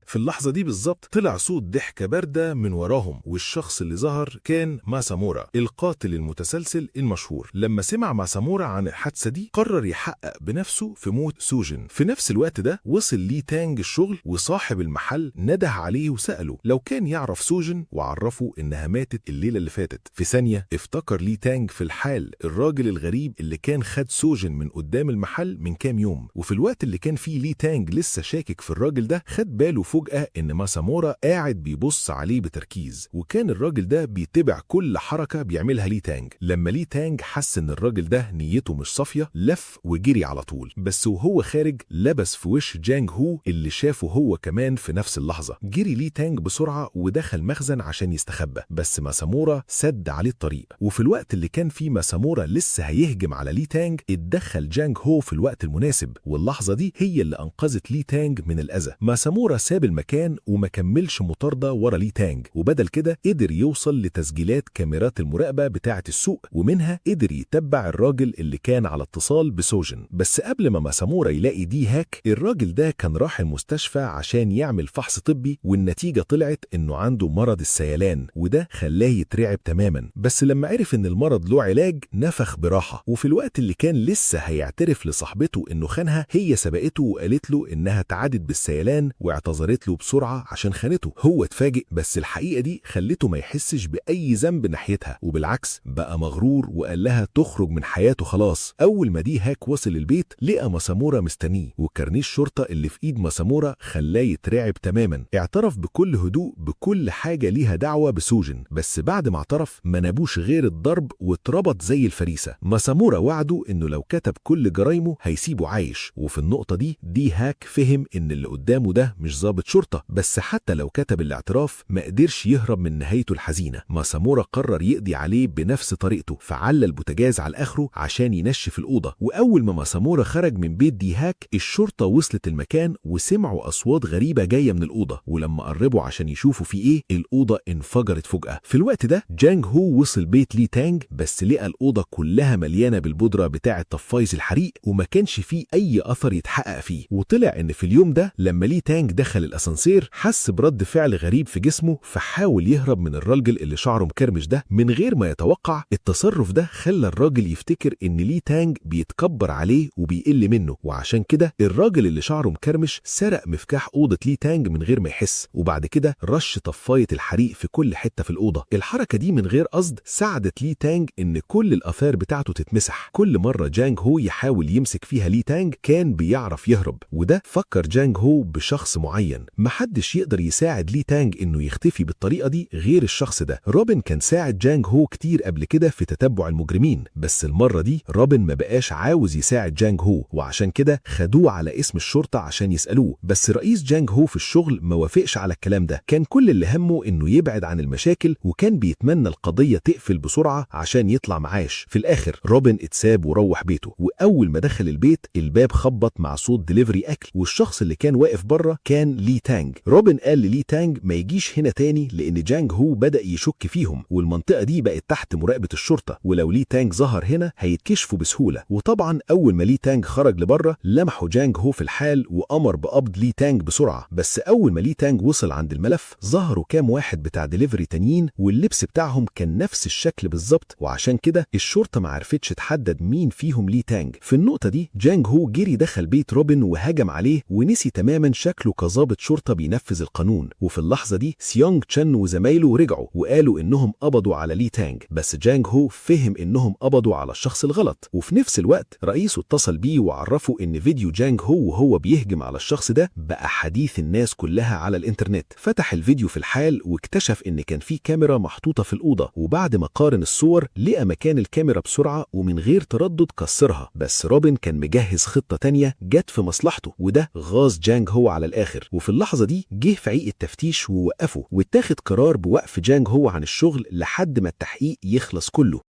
في اللحظة دي بالظبط طلع صوت ضحكة باردة من وراهم، والشخص اللي ظهر كان ماسامورا القاتل المتسلسل المشهور. لما سمع ماسامورا عن الحادثة دي قرر يحقق بنفسه في موت سوجن. في نفس الوقت ده وصل لي تانج الشغل، وصاحب المحل نده عليه وسأله لو كان يعرف سوجن، وعرفه إنها ماتت الليلة اللي فاتت. في ثانية افتكر لي تانج في الحال الراجل الغريب اللي كان خد سوجن من قدام المحل من كام يوم. وفي الوقت اللي كان فيه لي تانج لسه شاكك في الراجل ده خد باله فجأة إن ماسامورا قاعد بيبص عليه بتركيز، وكان الراجل ده بيتبع كل حركة بيعملها لي تانج. لما لي تانج حس إن الراجل ده نيته مش صافية لف وجري على طول، بس وهو خارج لبس في وش جانج هو اللي شافه هو كمان في نفس اللحظة. جري لي تانج بسرعة ودخل مخزن عشان يستخبى، بس ماسامورا سد عليه الطريق. وفي الوقت اللي كان فيه ماسامورا لسه هيهجم على لي تانج اتدخل جانج هو في الوقت المناسب، واللحظة دي هي اللي أنقذت لي تانج من الأذى. ماسامورا ساب المكان وما كملش مطاردة ورا لي تانج، وبدل كده قدر يوصل لتسجيلات كاميرات المراقبة بتاعة السوق، ومنها قدر يتبع الراجل اللي كان على اتصال بسوجن. بس قبل ما ماسامورا يلاقي دي هاك، الراجل ده كان راح المستشفى عشان يعمل فحص طبي، والنتيجة طلعت انه عنده مرض السيلان، وده خلاه يترعب تماما. بس لما عرف ان المرض له علاج نفخ براحة. وفي الوقت اللي كان لسه هيعترف لصاحبته انه خانها، هي سبقته وقالت له انها اتعادت بالسيلان واعتذرت له بسرعة عشان خانته. هو اتفاجئ، بس الحقيقة دي خلته ما يحسش بأي ذنب ناحيتها، وبالعكس بقى مغرور وقال لها تخرج من حياته خلاص. أول ما دي هاك وصل البيت لقى ماسامورا مستنيه، وكارنيه الشرطة اللي في إيد ماسامورا خلاه يترعب تماما. اعترف بكل هدوء بكل حاجة ليها دعوة بسوجن، بس بعد ما اعترف ما نابوش غير الضرب واتربط زي الفريسة. ماسامورا وعده إنه لو كتب كل جرايمه هيسيبه عايش، وفي النقطة دي هاك فهم إن اللي قدامه ده مش ظابط ضابط شرطة، بس حتى لو كتب الاعتراف ما قدرش يهرب من نهايته الحزينة. ماسامورا قرر يقضي عليه بنفس طريقته، فعلى البوتاجاز على اخره عشان ينشف الأوضة. وأول ما ماسامورا خرج من بيت ديهاك الشرطة وصلت المكان وسمعوا أصوات غريبة جاية من الأوضة، ولما قربوا عشان يشوفوا في إيه الأوضة انفجرت فجأة. في الوقت ده جانج هو وصل بيت لي تانج، بس لقى الأوضة كلها مليانة بالبودرة بتاعة طفايز الحريق وما كانش فيه أي أثر يتحقق فيه. وطلع إن في اليوم ده لما لي تانج دخل الأسانسير حس برد فعل غريب في جسمه، فحاول يهرب من الراجل اللي شعره مكرمش ده من غير ما يتوقع. التصرف ده خلى الراجل يفتكر إن لي تانج بيتكبر عليه وبيقل منه، وعشان كده الراجل اللي شعره مكرمش سرق مفتاح أوضة لي تانج من غير ما يحس، وبعد كده رش طفاية الحريق في كل حتة في الأوضة. الحركة دي من غير قصد ساعدت لي تانج إن كل الآثار بتاعته تتمسح. كل مرة جانج هو يحاول يمسك فيها لي تانج كان بيعرف يهرب، وده فكر جانج هو بشخص معين. محدش يقدر يساعد لي تانج إنه يختفي بالطريقة دي غير الشخص ده. روبن كان ساعد جانج هو كتير قبل كده في تتبع المجرمين، بس المرة دي روبن ما بقاش عاوز يساعد جانج هو، وعشان كده خدوه على اسم الشرطة عشان يسألوه. بس رئيس جانج هو في الشغل ما وافقش على الكلام ده، كان كل اللي همه إنه يبعد عن المشاكل، وكان بيتمنى القضية تقفل بسرعة عشان يطلع معاش. في الآخر روبن اتساب وروح بيته، وأول ما دخل البيت الباب خبط مع صوت دليفري أكل، والشخص اللي كان واقف بره كان لي تانج. روبن قال للي تانج ما يجيش هنا تاني لأن جانج هو بدأ يشك فيهم، والمنطقة دي بقت تحت مراقبة الشرطة، ولو لي تانج ظهر هنا هيتكشفوا بسهولة. وطبعا أول ما لي تانج خرج لبره لمحوا جانج هو في الحال وأمر بقبض لي تانج بسرعة. بس أول ما لي تانج وصل عند الملف ظهروا كام واحد بتاع دليفري تانيين، واللبس بتاعهم كان نفس الشكل بالظبط، وعشان كده الشرطة ما عرفتش تحدد مين فيهم لي تانج. في النقطة دي جانج هو جري دخل بيت روبن وهجم عليه ونسي تماما شكله كظابط شرطة بينفذ القانون. وفي اللحظة دي سيونغ تشن وزمايله رجعوا وقالوا إنهم قبضوا على لي تانج، بس جانج هو فهم إنهم قبضوا على الشخص الغلط. وفي نفس الوقت رئيسه اتصل بيه وعرفه إن فيديو جانج هو وهو بيهجم على الشخص ده بقى حديث الناس كلها على الإنترنت. فتح الفيديو في الحال واكتشف إن كان في كاميرا محطوطة في الأوضة، وبعد ما قارن الصور لقى مكان الكاميرا بسرعة ومن غير تردد كسرها. بس روبن كان مجهز خطة تانية جت في مصلحته، وده غاز جانج هو على الآخر. وفي اللحظة دي جه فريق التفتيش ووقفه، واتاخد قرار بوقف جانج هو عن الشغل لحد ما التحقيق يخلص كله.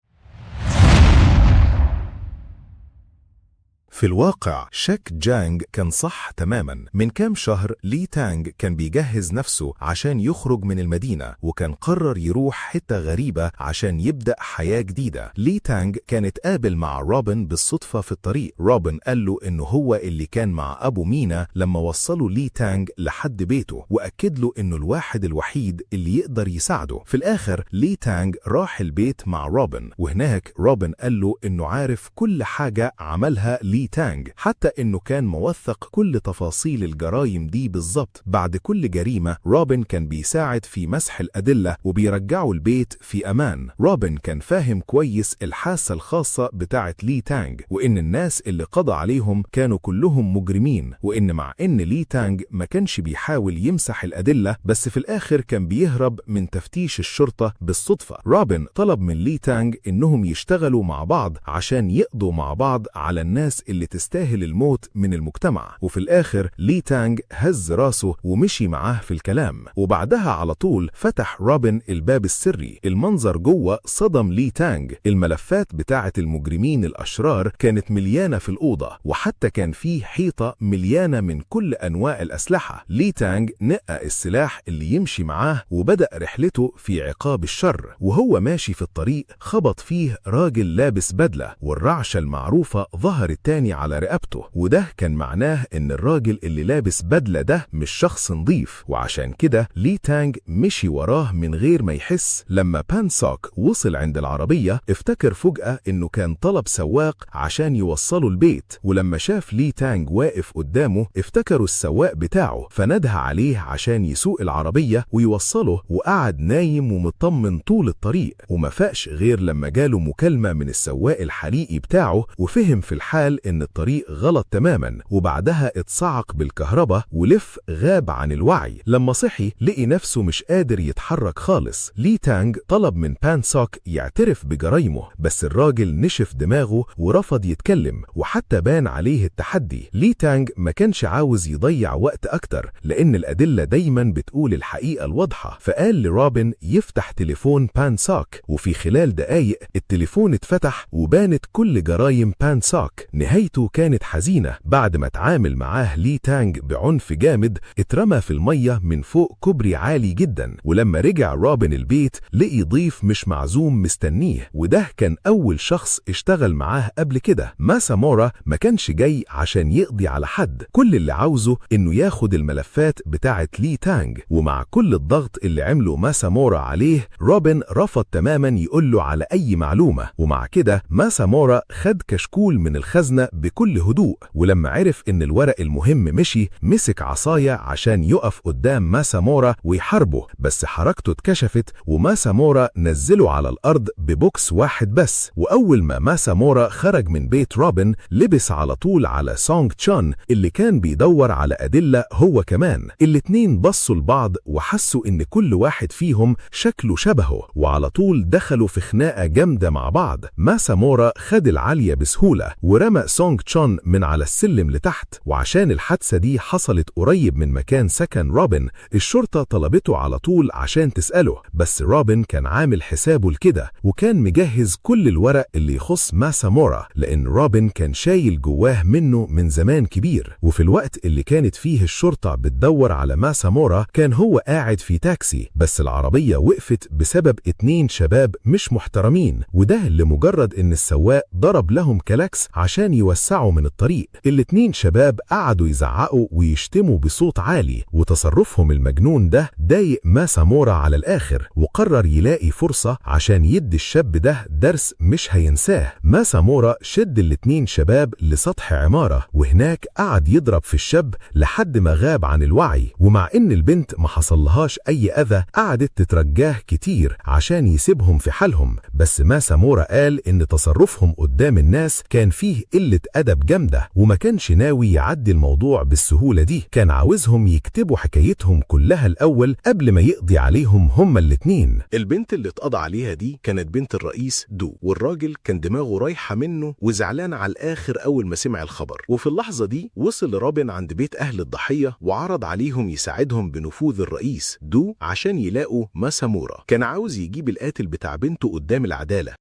في الواقع شك جانج كان صح تماما. من كام شهر لي تانج كان بيجهز نفسه عشان يخرج من المدينة، وكان قرر يروح حتة غريبة عشان يبدأ حياة جديدة. لي تانج كان اتقابل مع روبن بالصدفة في الطريق. روبن قال له إنه هو اللي كان مع أبو مينا لما وصلوا لي تانج لحد بيته، وأكد له إنه الواحد الوحيد اللي يقدر يساعده. في الآخر لي تانج راح البيت مع روبن، وهناك روبن قال له إنه عارف كل حاجة عملها لي تانج، حتى إنه كان موثق كل تفاصيل الجرائم دي بالظبط. بعد كل جريمة روبن كان بيساعد في مسح الأدلة وبيرجعوا البيت في أمان. روبن كان فاهم كويس الحاسة الخاصة بتاعت لي تانج، وإن الناس اللي قضى عليهم كانوا كلهم مجرمين، وإن مع إن لي تانج ما كانش بيحاول يمسح الأدلة، بس في الآخر كان بيهرب من تفتيش الشرطة بالصدفة. روبن طلب من لي تانج إنهم يشتغلوا مع بعض عشان يقضوا مع بعض على الناس اللي تستاهل الموت من المجتمع. وفي الآخر لي تانج هز راسه ومشي معاه في الكلام. وبعدها على طول فتح روبن الباب السري. المنظر جوه صدم لي تانج. الملفات بتاعة المجرمين الأشرار كانت مليانة في الأوضة، وحتى كان فيه حيطة مليانة من كل أنواع الأسلحة. لي تانج نقى السلاح اللي يمشي معاه وبدأ رحلته في عقاب الشر. وهو ماشي في الطريق خبط فيه راجل لابس بدلة، والرعشة المعروفة ظهرت تاني على رقبته، وده كان معناه إن الراجل اللي لابس بدلة ده مش شخص نظيف، وعشان كده لي تانج مشي وراه من غير ما يحس. لما بانسوك وصل عند العربية افتكر فجأة إنه كان طلب سواق عشان يوصله البيت، ولما شاف لي تانج واقف قدامه افتكروا السواق بتاعه، فنده عليه عشان يسوق العربية ويوصله، وقعد نايم ومطمن طول الطريق، وما فاقش غير لما جاله مكالمة من السواق الحقيقي بتاعه، وفهم في الحال إن الطريق غلط تماما، وبعدها اتصعق بالكهرباء ولف غاب عن الوعي. لما صحي لقي نفسه مش قادر يتحرك خالص. لي تانج طلب من بانسوك يعترف بجرايمه، بس الراجل نشف دماغه ورفض يتكلم، وحتى بان عليه التحدي. لي تانج ما كانش عاوز يضيع وقت أكتر لأن الأدلة دايما بتقول الحقيقة الواضحة، فقال لروبن يفتح تليفون بانسوك، وفي خلال دقايق التليفون اتفتح وبانت كل جرايم بانسوك. نهايته كانت حزينة، بعد ما تعامل معاه لي تانج بعنف جامد اترمى في المية من فوق كوبري عالي جدا. ولما رجع روبن البيت لقي ضيف مش معزوم مستنيه، وده كان أول شخص اشتغل معاه قبل كده. ماسامورا ما كانش جاي عشان يقضي على حد، كل اللي عاوزه إنه ياخد الملفات بتاعة لي تانج. ومع كل الضغط اللي عمله ماسامورا عليه، روبن رفض تماما يقوله على أي معلومة. ومع كده ماسامورا خد كشكول من الخزنة بكل هدوء، ولما عرف إن الورق المهم مشي مسك عصاية عشان يقف قدام ماسامورا ويحاربه، بس حركته اتكشفت وماسامورا نزله على الأرض ببوكس واحد بس. وأول ما ماسامورا خرج من بيت روبن لبس على طول على سونغ تشون اللي كان بيدور على أدلة هو كمان. الاتنين بصوا لبعض وحسوا إن كل واحد فيهم شكله شبهه، وعلى طول دخلوا في خناقة جامدة مع بعض. ماسامورا خد العالية بسهولة ورمى سونغ تشون من على السلم لتحت. وعشان الحادثة دي حصلت قريب من مكان سكن روبن، الشرطة طلبته على طول عشان تسأله، بس روبن كان عامل حسابه لكده وكان مجهز كل الورق اللي يخص ماسامورا، لأن روبن كان شايل جواه منه من زمان كبير. وفي الوقت اللي كانت فيه الشرطة بتدور على ماسامورا كان هو قاعد في تاكسي، بس العربية وقفت بسبب 2 شباب مش محترمين، وده لمجرد إن السواق ضرب لهم كلاكس عشان يوسعوا من الطريق. الاتنين شباب قعدوا يزعقوا ويشتموا بصوت عالي، وتصرفهم المجنون ده ضايق ماسامورا على الآخر، وقرر يلاقي فرصة عشان يدي الشاب ده درس مش هينساه. ماسامورا شد الاتنين شباب لسطح عمارة، وهناك قعد يضرب في الشاب لحد ما غاب عن الوعي. ومع إن البنت ما حصلهاش أي أذى قعدت تترجاه كتير عشان يسيبهم في حالهم، بس ماسامورا قال إن تصرفهم قدام الناس كان فيه قلة أدب جامدة، وما كانش ناوي يعدي الموضوع بالسهولة دي، كان عاوزهم يكتبوا حكايتهم كلها الأول قبل ما يقضي عليهم هما الاتنين. البنت اللي اتقضى عليها دي كانت بنت الرئيس دو، والراجل كان دماغه رايحة منه وزعلان على الآخر أول ما سمع الخبر. وفي اللحظة دي وصل روبن عند بيت أهل الضحية وعرض عليهم يساعدهم بنفوذ الرئيس دو عشان يلاقوا ماسامورا. كان عاوز يجيب القاتل بتاع بنته قدام العدالة.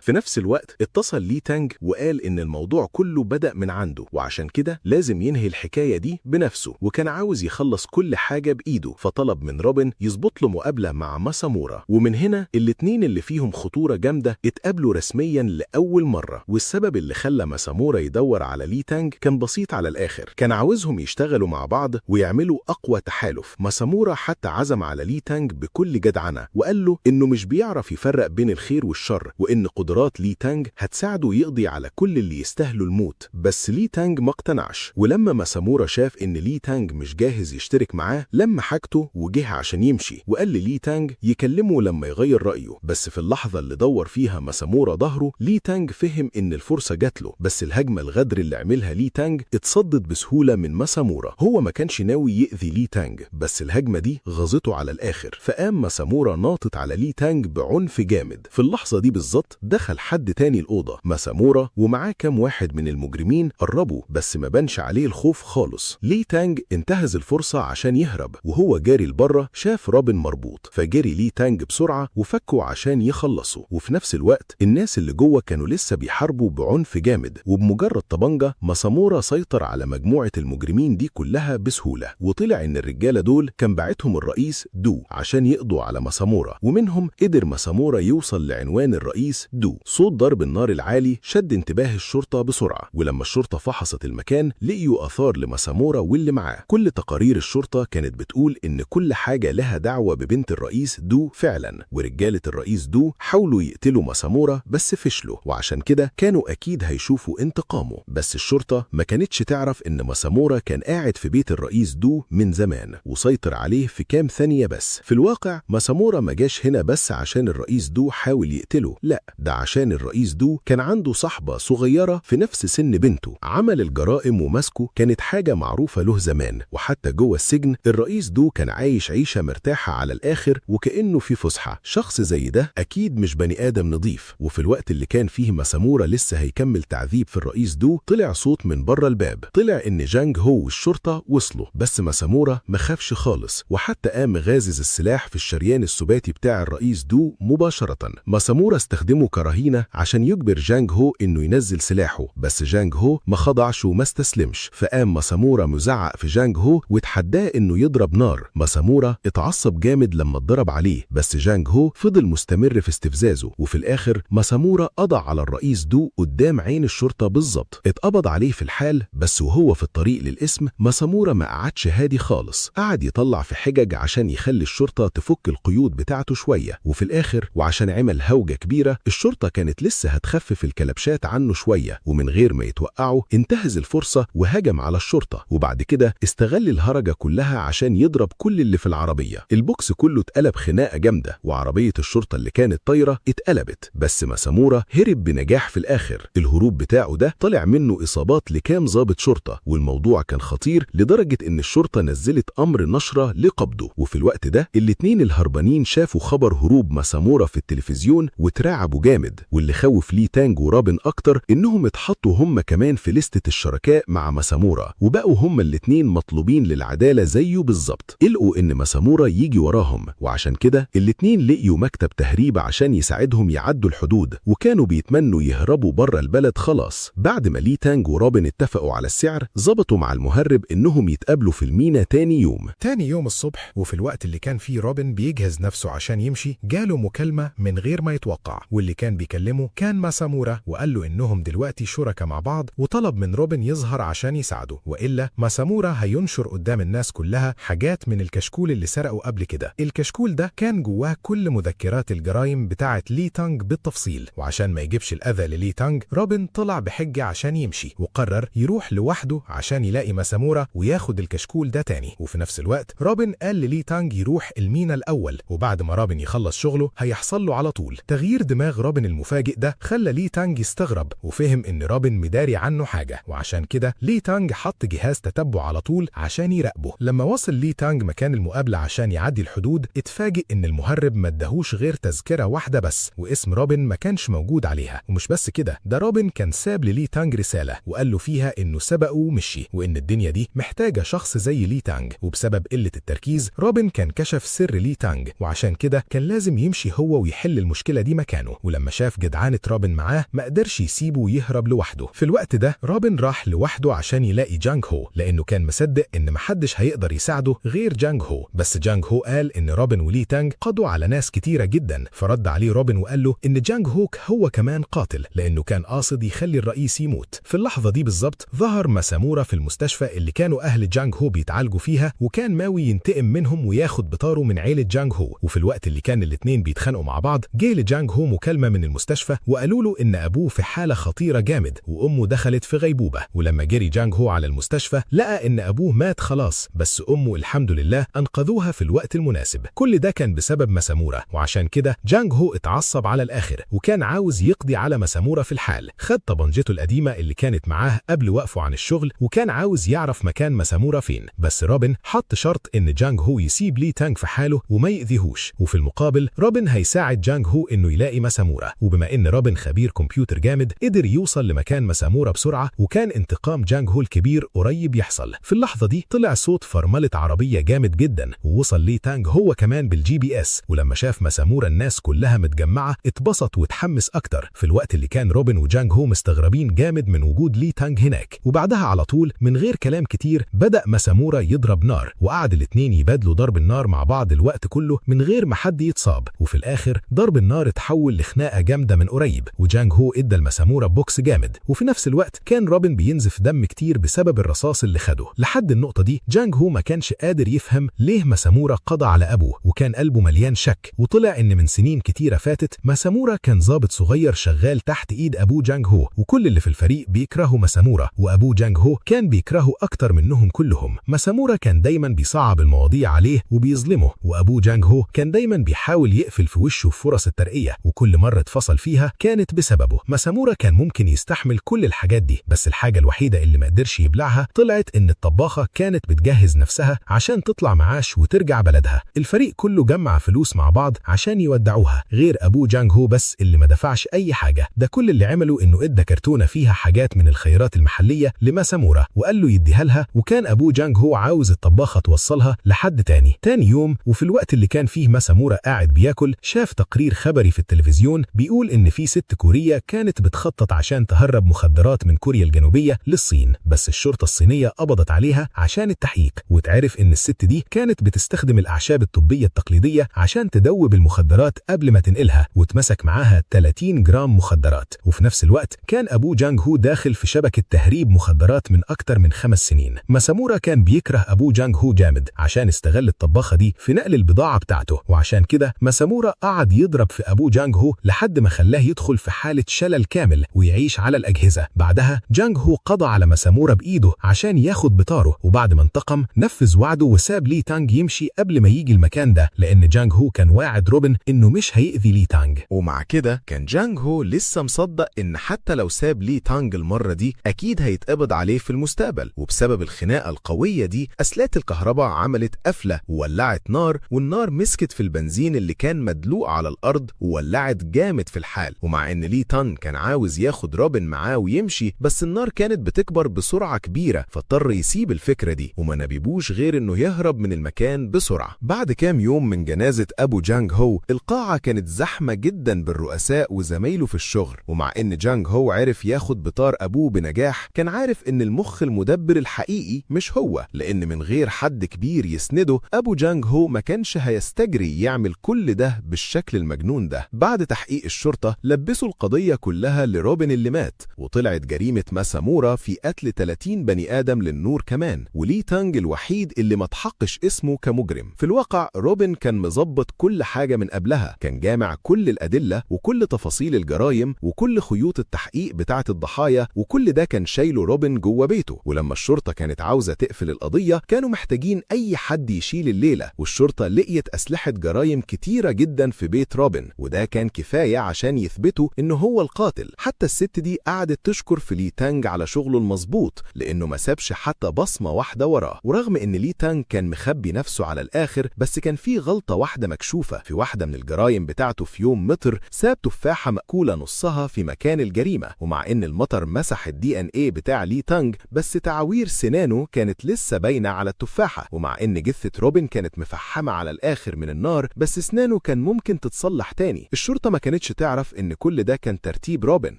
في نفس الوقت اتصل لي تانج وقال إن الموضوع كله بدأ من عنده، وعشان كده لازم ينهي الحكاية دي بنفسه، وكان عاوز يخلص كل حاجة بإيده، فطلب من روبن يظبط له مقابلة مع ماسامورا. ومن هنا الاتنين اللي فيهم خطورة جامدة اتقابلوا رسميا لأول مرة. والسبب اللي خلى ماسامورا يدور على لي تانج كان بسيط على الآخر، كان عاوزهم يشتغلوا مع بعض ويعملوا أقوى تحالف. ماسامورا حتى عزم على لي تانج بكل جدعنة وقال له إنه مش بيعرف يفرق بين الخير والشر، وإن قدرات لي تانج هتساعده يقضي على كل اللي يستاهلوا الموت. بس لي تانج ما اقتنعش، ولما ماسامورا شاف ان لي تانج مش جاهز يشترك معاه لم حاجته وجه عشان يمشي، وقال للي تانج يكلمه لما يغير رأيه. بس في اللحظة اللي دور فيها ماسامورا ظهره، لي تانج فهم ان الفرصة جات له، بس الهجمة الغدر اللي عملها لي تانج اتصدت بسهولة من ماسامورا. هو ما كانش ناوي يأذي لي تانج، بس الهجمة دي غاظته على الآخر، فقام ماسامورا ناطط على لي تانج بعنف جامد. في اللحظة دي بالظبط دخل حد تاني الأوضة، ماسامورا ومعاه كام واحد من المجرمين قربوا، بس ما بانش عليه الخوف خالص. لي تانج انتهز الفرصة عشان يهرب، وهو جاري لبره شاف روبن مربوط، فجري لي تانج بسرعة وفكه عشان يخلصه. وفي نفس الوقت الناس اللي جوه كانوا لسه بيحاربوا بعنف جامد، وبمجرد طبنجة ماسامورا سيطر على مجموعة المجرمين دي كلها بسهولة. وطلع إن الرجالة دول كان باعتهم الرئيس دو عشان يقضوا على ماسامورا، ومنهم قدر ماسامورا يوصل لعنوان الرئيس دو. صوت ضرب النار العالي شد انتباه الشرطة بسرعة، ولما الشرطة فحصت المكان لقيوا آثار لماسامورا واللي معاه. كل تقارير الشرطة كانت بتقول إن كل حاجة لها دعوة ببنت الرئيس دو فعلا، ورجالة الرئيس دو حاولوا يقتلوا ماسامورا بس فشلوا، وعشان كده كانوا أكيد هيشوفوا انتقامه. بس الشرطة ما كانتش تعرف إن ماسامورا كان قاعد في بيت الرئيس دو من زمان وسيطر عليه في كام ثانية بس. في الواقع ماسامورا ما جاش هنا بس عشان الرئيس دو حاول يقتله، لا ده عشان الرئيس دو كان عنده صاحبة صغيرة في نفس سن بنته. عمل الجرائم ومسكه كانت حاجة معروفة له زمان، وحتى جوه السجن الرئيس دو كان عايش عيشة مرتاحة على الآخر وكأنه في فسحة. شخص زي ده أكيد مش بني آدم نظيف. وفي الوقت اللي كان فيه ماسامورا لسه هيكمل تعذيب في الرئيس دو، طلع صوت من بره الباب، طلع إن جانج هو والشرطة وصلوا، بس ماسامورا ما خافش خالص، وحتى قام غازز السلاح في الشريان السباتي بتاع الرئيس دو مباشرة. ماسامورا استخدمه كرهينة عشان يجبر جانج هو إنه ينزل سلاحه، بس جانج هو ما خضعش وما استسلمش، فقام ماسامورا مزعق في جانج هو وتحداه إنه يضرب نار. ماسامورا اتعصب جامد لما اتضرب عليه، بس جانج هو فضل مستمر في استفزازه، وفي الآخر ماسامورا قضى على الرئيس دو قدام عين الشرطة بالظبط. اتقبض عليه في الحال، بس وهو في الطريق للقسم ماسامورا ما قعدش هادي خالص، قعد يطلع في حجج عشان يخلي الشرطة تفك القيود بتاعته شوية. وفي الآخر وعشان عمل هوجة كبيرة الشرطة كانت لسه هتخفف الكلبشات عنه شوية، ومن غير ما يتوقعوا انتهز الفرصة وهجم على الشرطة، وبعد كده استغل الهرجة كلها عشان يضرب كل اللي في العربية. البوكس كله اتقلب خناقة جامدة، وعربية الشرطة اللي كانت طايرة اتقلبت، بس ماسامورا هرب بنجاح في الآخر. الهروب بتاعه ده طلع منه إصابات لكام ضابط شرطة، والموضوع كان خطير لدرجة إن الشرطة نزلت أمر نشرة لقبضه. وفي الوقت ده الاتنين الهربانين شافوا خبر هروب ماسامورا في التلفزيون وترعبوا جامد، واللي خوف لي تانج ورابن أكتر إنهم اتحطوا هم كمان في لستة الشركاء مع ماسامورا، وبقوا هم الاتنين مطلوبين للعدالة زيه بالظبط. قلقوا إن ماسامورا يجي وراهم، وعشان كده الاتنين لقيوا مكتب تهريب عشان يساعدهم يعدوا الحدود، وكانوا بيتمنوا يهربوا بره البلد خلاص. بعد ما لي تانج ورابن اتفقوا على السعر، ظبطوا مع المهرب إنهم يتقابلوا في المينا تاني يوم. تاني يوم الصبح وفي الوقت اللي كان فيه روبن بيجهز نفسه عشان يمشي، جاله مكالمة من غير ما يتوقع، واللي كان بيكلمه كان ماسامورا، وقال له إنهم دلوقتي شركاء مع بعض، وطلب من روبن يظهر عشان يساعده، وإلا ماسامورا هينشر قدام الناس كلها حاجات من الكشكول اللي سرقه قبل كده. الكشكول ده كان جواه كل مذكرات الجرائم بتاعة لي تانج بالتفصيل، وعشان ما يجيبش الأذى للي تانج، روبن طلع بحجة عشان يمشي، وقرر يروح لوحده عشان يلاقي ماسامورا وياخد الكشكول ده تاني. وفي نفس الوقت روبن قال للي تانج يروح المينا الأول، وبعد ما روبن يخلص شغله هيحصل له على طول. تغيير دماغ روبن المفاجئ ده خلى لي تانج يستغرب وفهم إن روبن مداري عنه حاجة، وعشان كده لي تانج حط جهاز تتبع على طول عشان يراقبه. لما وصل لي تانج مكان المقابلة عشان يعدي الحدود، اتفاجئ إن المهرب ما اداهوش غير تذكرة واحدة بس، واسم روبن ما كانش موجود عليها. ومش بس كده، ده روبن كان ساب للي تانج رسالة وقال له فيها إنه سبقه ومشي، وإن الدنيا دي محتاجة شخص زي لي تانج. وبسبب قلة التركيز روبن كان كشف سر لي تانج، وعشان كده كان لازم يمشي هو ويحل المشكلة دي مكانه. ولما شاف جدعانة روبن معاه ما قدرش يسيبه ويهرب لوحده. في الوقت ده روبن راح لوحده عشان يلاقي جانج هو، لأنه كان مصدق إن محدش هيقدر يساعده غير جانج هو. بس جانج هو قال إن روبن ولي تانج قضوا على ناس كتيرة جدا، فرد عليه روبن وقال له إن جانج هوك هو كمان قاتل، لأنه كان قاصد يخلي الرئيس يموت. في اللحظة دي بالظبط ظهر ماسامورا في المستشفى اللي كانوا أهل جانج هو بيتعالجوا فيها، وكان ماوي ينتقم منهم وياخد بطاره من عيلة جانج هو. وفي الوقت اللي كان الاتنين بيتخانقوا مع بعض، جه لجانج هو مكالمة من المستشفى وقالوا له إن أبوه في حالة خطيرة جامد وأمه دخلت في غيبوبة. ولما جري جانج هو على المستشفى لقى إن أبوه مات خلاص، بس أمه الحمد لله أنقذوها في الوقت المناسب. كل ده كان بسبب ماسامورا، وعشان كده جانج هو اتعصب على الآخر وكان عاوز يقضي على ماسامورا في الحال. خد طبنجته القديمة اللي كانت معاه قبل وقفه عن الشغل، وكان عاوز يعرف مكان ماسامورا فين. بس روبن حط شرط إن جانج هو يسيب لي تانج في حاله وما يأذيهوش، وفي المقابل روبن هيساعد جانج هو إنه يلاقي ماسامورا. وبما إن روبن خبير كمبيوتر جامد، قدر يوصل لمكان ماسامورا بسرعة، وكان انتقام جانج هو الكبير قريب يحصل. في اللحظة دي طلع صوت فرملة عربية جامد جدا، ووصل لي تانج هو كمان بال GPS. ولما شاف ماسامورا الناس كلها متجمعة اتبسط واتحمس أكتر، في الوقت اللي كان روبن وجانج هو مستغربين جامد من وجود لي تانج هناك. وبعدها على طول من غير كلام كتير بدأ ماسامورا يضرب نار، وقعد الاتنين يبادلوا ضرب النار مع بعض الوقت كله من غير ما حد يتصاب. وفي الآخر ضرب النار اتحول لخناقة جامدة من قريب، وجانج هو ادى لماسامورا بوكس جامد. وفي نفس الوقت كان روبن بينزف دم كتير بسبب الرصاص اللي خده. لحد النقطة دي جانج هو ما كانش قادر يفهم ليه ماسامورا قضى على أبوه، وكان قلبه مليان شك. وطلع إن من سنين كتيرة فاتت ماسامورا كان ضابط صغير شغال تحت إيد أبوه جانج هو، وكل اللي في الفريق بيكرهوا ماسامورا، وأبوه جانج هو كان بيكرهه أكتر منهم كلهم. ماسامورا كان دايما بيصعب المواضيع عليه وبيظلمه، وأبوه جانج هو كان دايما بيحاول يقفل في وشه فرص الترقية، وكل مرة اتفصل فيها كانت بسببه. ماسامورا كان ممكن يستحمل كل الحاجات دي، بس الحاجة الوحيدة اللي ما قدرش يبلعها طلعت إن الطباخة كانت بتجهز نفسها عشان تطلع معاش وترجع بلدها. الفريق كله جمع فلوس مع بعض عشان يودعوها، غير أبو جانغ هو بس اللي ما دفعش أي حاجة. ده كل اللي عمله إنه إدى كرتونة فيها حاجات من الخيرات المحلية لماسامورا وقال له يديها لها، وكان أبو جانغ هو عاوز الطباخة توصلها لحد تاني. تاني يوم وفي الوقت اللي كان فيه ماسامورا قاعد بياكل، شاف تقرير خبري في التلفزيون بيقول إن في ست كورية كانت بتخطط عشان تهرب مخدرات من كوريا الجنوبية للصين، بس الشرطة الصينية قبضت عليها عشان التحقيق، وتعرف إن الست دي كانت بتستخدم الأعشاب الطبية التقليدية عشان تدوب المخدرات قبل ما تنقلها، وتمسك معاها 30 جرام مخدرات. وفي نفس الوقت كان أبو جانغ هو داخل في شبكة تهريب مخدرات من أكتر من 5 سنين. ماسامورا كان بيكره أبو جانغ هو جامد عشان استغل الطباخة دي في نقل البضاعة بتاعته، وعشان كده ماسامورا قعد يضرب في أبو جانغ هو لحد ما خلاه يدخل في حالة شلل كامل ويعيش على الأجهزة. بعدها جانغ هو قضى على ماسامورا بإيده عشان ياخد بطاره، وبعد ما انتقم نفذ وعده وساب لي تانج يمشي قبل ما يجي المكان ده، لأن جانغ هو كان واعد روبن إنه مش هيأذي لي تانج. ومع كده كان جانغ هو لسه مصدق إن حتى لو ساب لي تانج المرة دي أكيد هيتقبض عليه في المستقبل. وبسبب الخناقة القوية دي أسلاك الكهرباء عملت قفلة وولعت نار، والنار مسكت في البنزين اللي كان مدلوق على الأرض وولعت جامد في الحال. ومع إن لي تانج كان عاوز ياخد روبن معاه ويمشي، بس النار كانت بتكبر بسرعة كبيرة، فاضطر يسيب الفكرة دي وما نبيبوش غير إنه يهرب من المكان بسرعة. بعد كام يوم من جنازة أبو جانغ هو، القاعة كانت زحمة جدا بالرؤساء وزمايله في الشغل. ومع إن جانغ هو عرف ياخد بطار أبوه بنجاح، كان عارف إن المخ المدبر الحقيقي مش هو، لأن من غير حد كبير يسنده أبو جانغ هو ما كانش هيستجري يعمل كل ده بالشكل المجنون ده. بعد تحقيق الشرطة لبسوا القضية كلها لروبن اللي مات، وطلعت جريمة ماسامورا في قتل 30 بني آدم للنور كمان، ولي تانج الوحيد اللي ما تحقش اسمه كمجرم. في الواقع روبن كان مظبط كل حاجة من قبلها، كان جامع كل الأدلة وكل تفاصيل الجرائم وكل خيوط التحقيق بتاعة الضحايا، وكل ده كان شايله روبن جوه بيته. ولما الشرطة كانت عاوزة تقفل القضية كانوا محتاجين أي حد يشيل الليلة، والشرطة لقيت أسلحة جرائم كتيرة جدا في بيت روبن، وده كان كفاية عشان يثبتوا إنه هو القاتل. حتى الست دي قعدت تشكر في لي تانج على شغله المظبوط، لأنه ما سابش حتى بصمة واحدة وراه. ورغم إن لي تانج كان مخبي نفسه على الآخر، بس كان في غلطة واحدة مكشوفة في واحدة من الجرائم بتاعته. في يوم مطر ساب تفاحة مأكولة نصها في مكان الجريمة، ومع إن المطر مسح ال DNA بتاع لي تانج، بس تعاوير سنانه كانت لسه باينة على التفاحة. ومع إن جثة روبن كانت مفحمة على الآخر من النار، بس سنانه كان ممكن تتصلح تاني. الشرطة ما كانتش تعرف إن كل ده كان ترتيب روبن،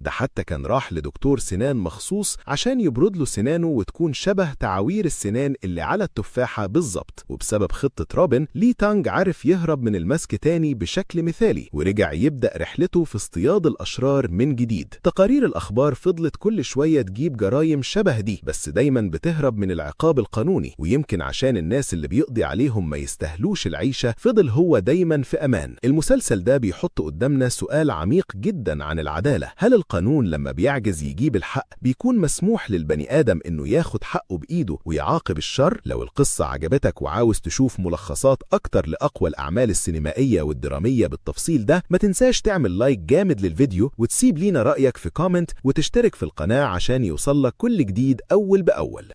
ده حتى كان راح لدكتور سنان مخصوص عشان يبرد له سنانه وتكون شبه تعاوير السنان اللي على التفاحة بالظبط. وبسبب خطة روبن، لي تانج عرف يهرب من المسك تاني بشكل مثالي، ورجع يبدأ رحلته في اصطياد الأشرار من جديد. تقارير الأخبار فضلت كل شوية تجيب جرايم شبه دي، بس دايما بتهرب من العقاب القانوني، ويمكن عشان الناس اللي بيقضي عليهم ما يستاهلوش العيشة فضل هو دايما في أمان. المسلسل ده بيحط قدامنا سؤال عميق جدا عن العدالة: هل القانون لما بيعجز يجيب الحق بيكون مسموح للبني آدم إنه ياخد حقه بإيده ويعاقب الشر؟ لو القصة عجبتك وعاوز تشوف ملخصات أكتر لأقوى الأعمال السينمائية والدرامية بالتفصيل ده، ما تنساش تعمل like جامد للفيديو وتسيب لينا رأيك في comment وتشترك في القناة عشان يوصلك كل جديد أول بأول.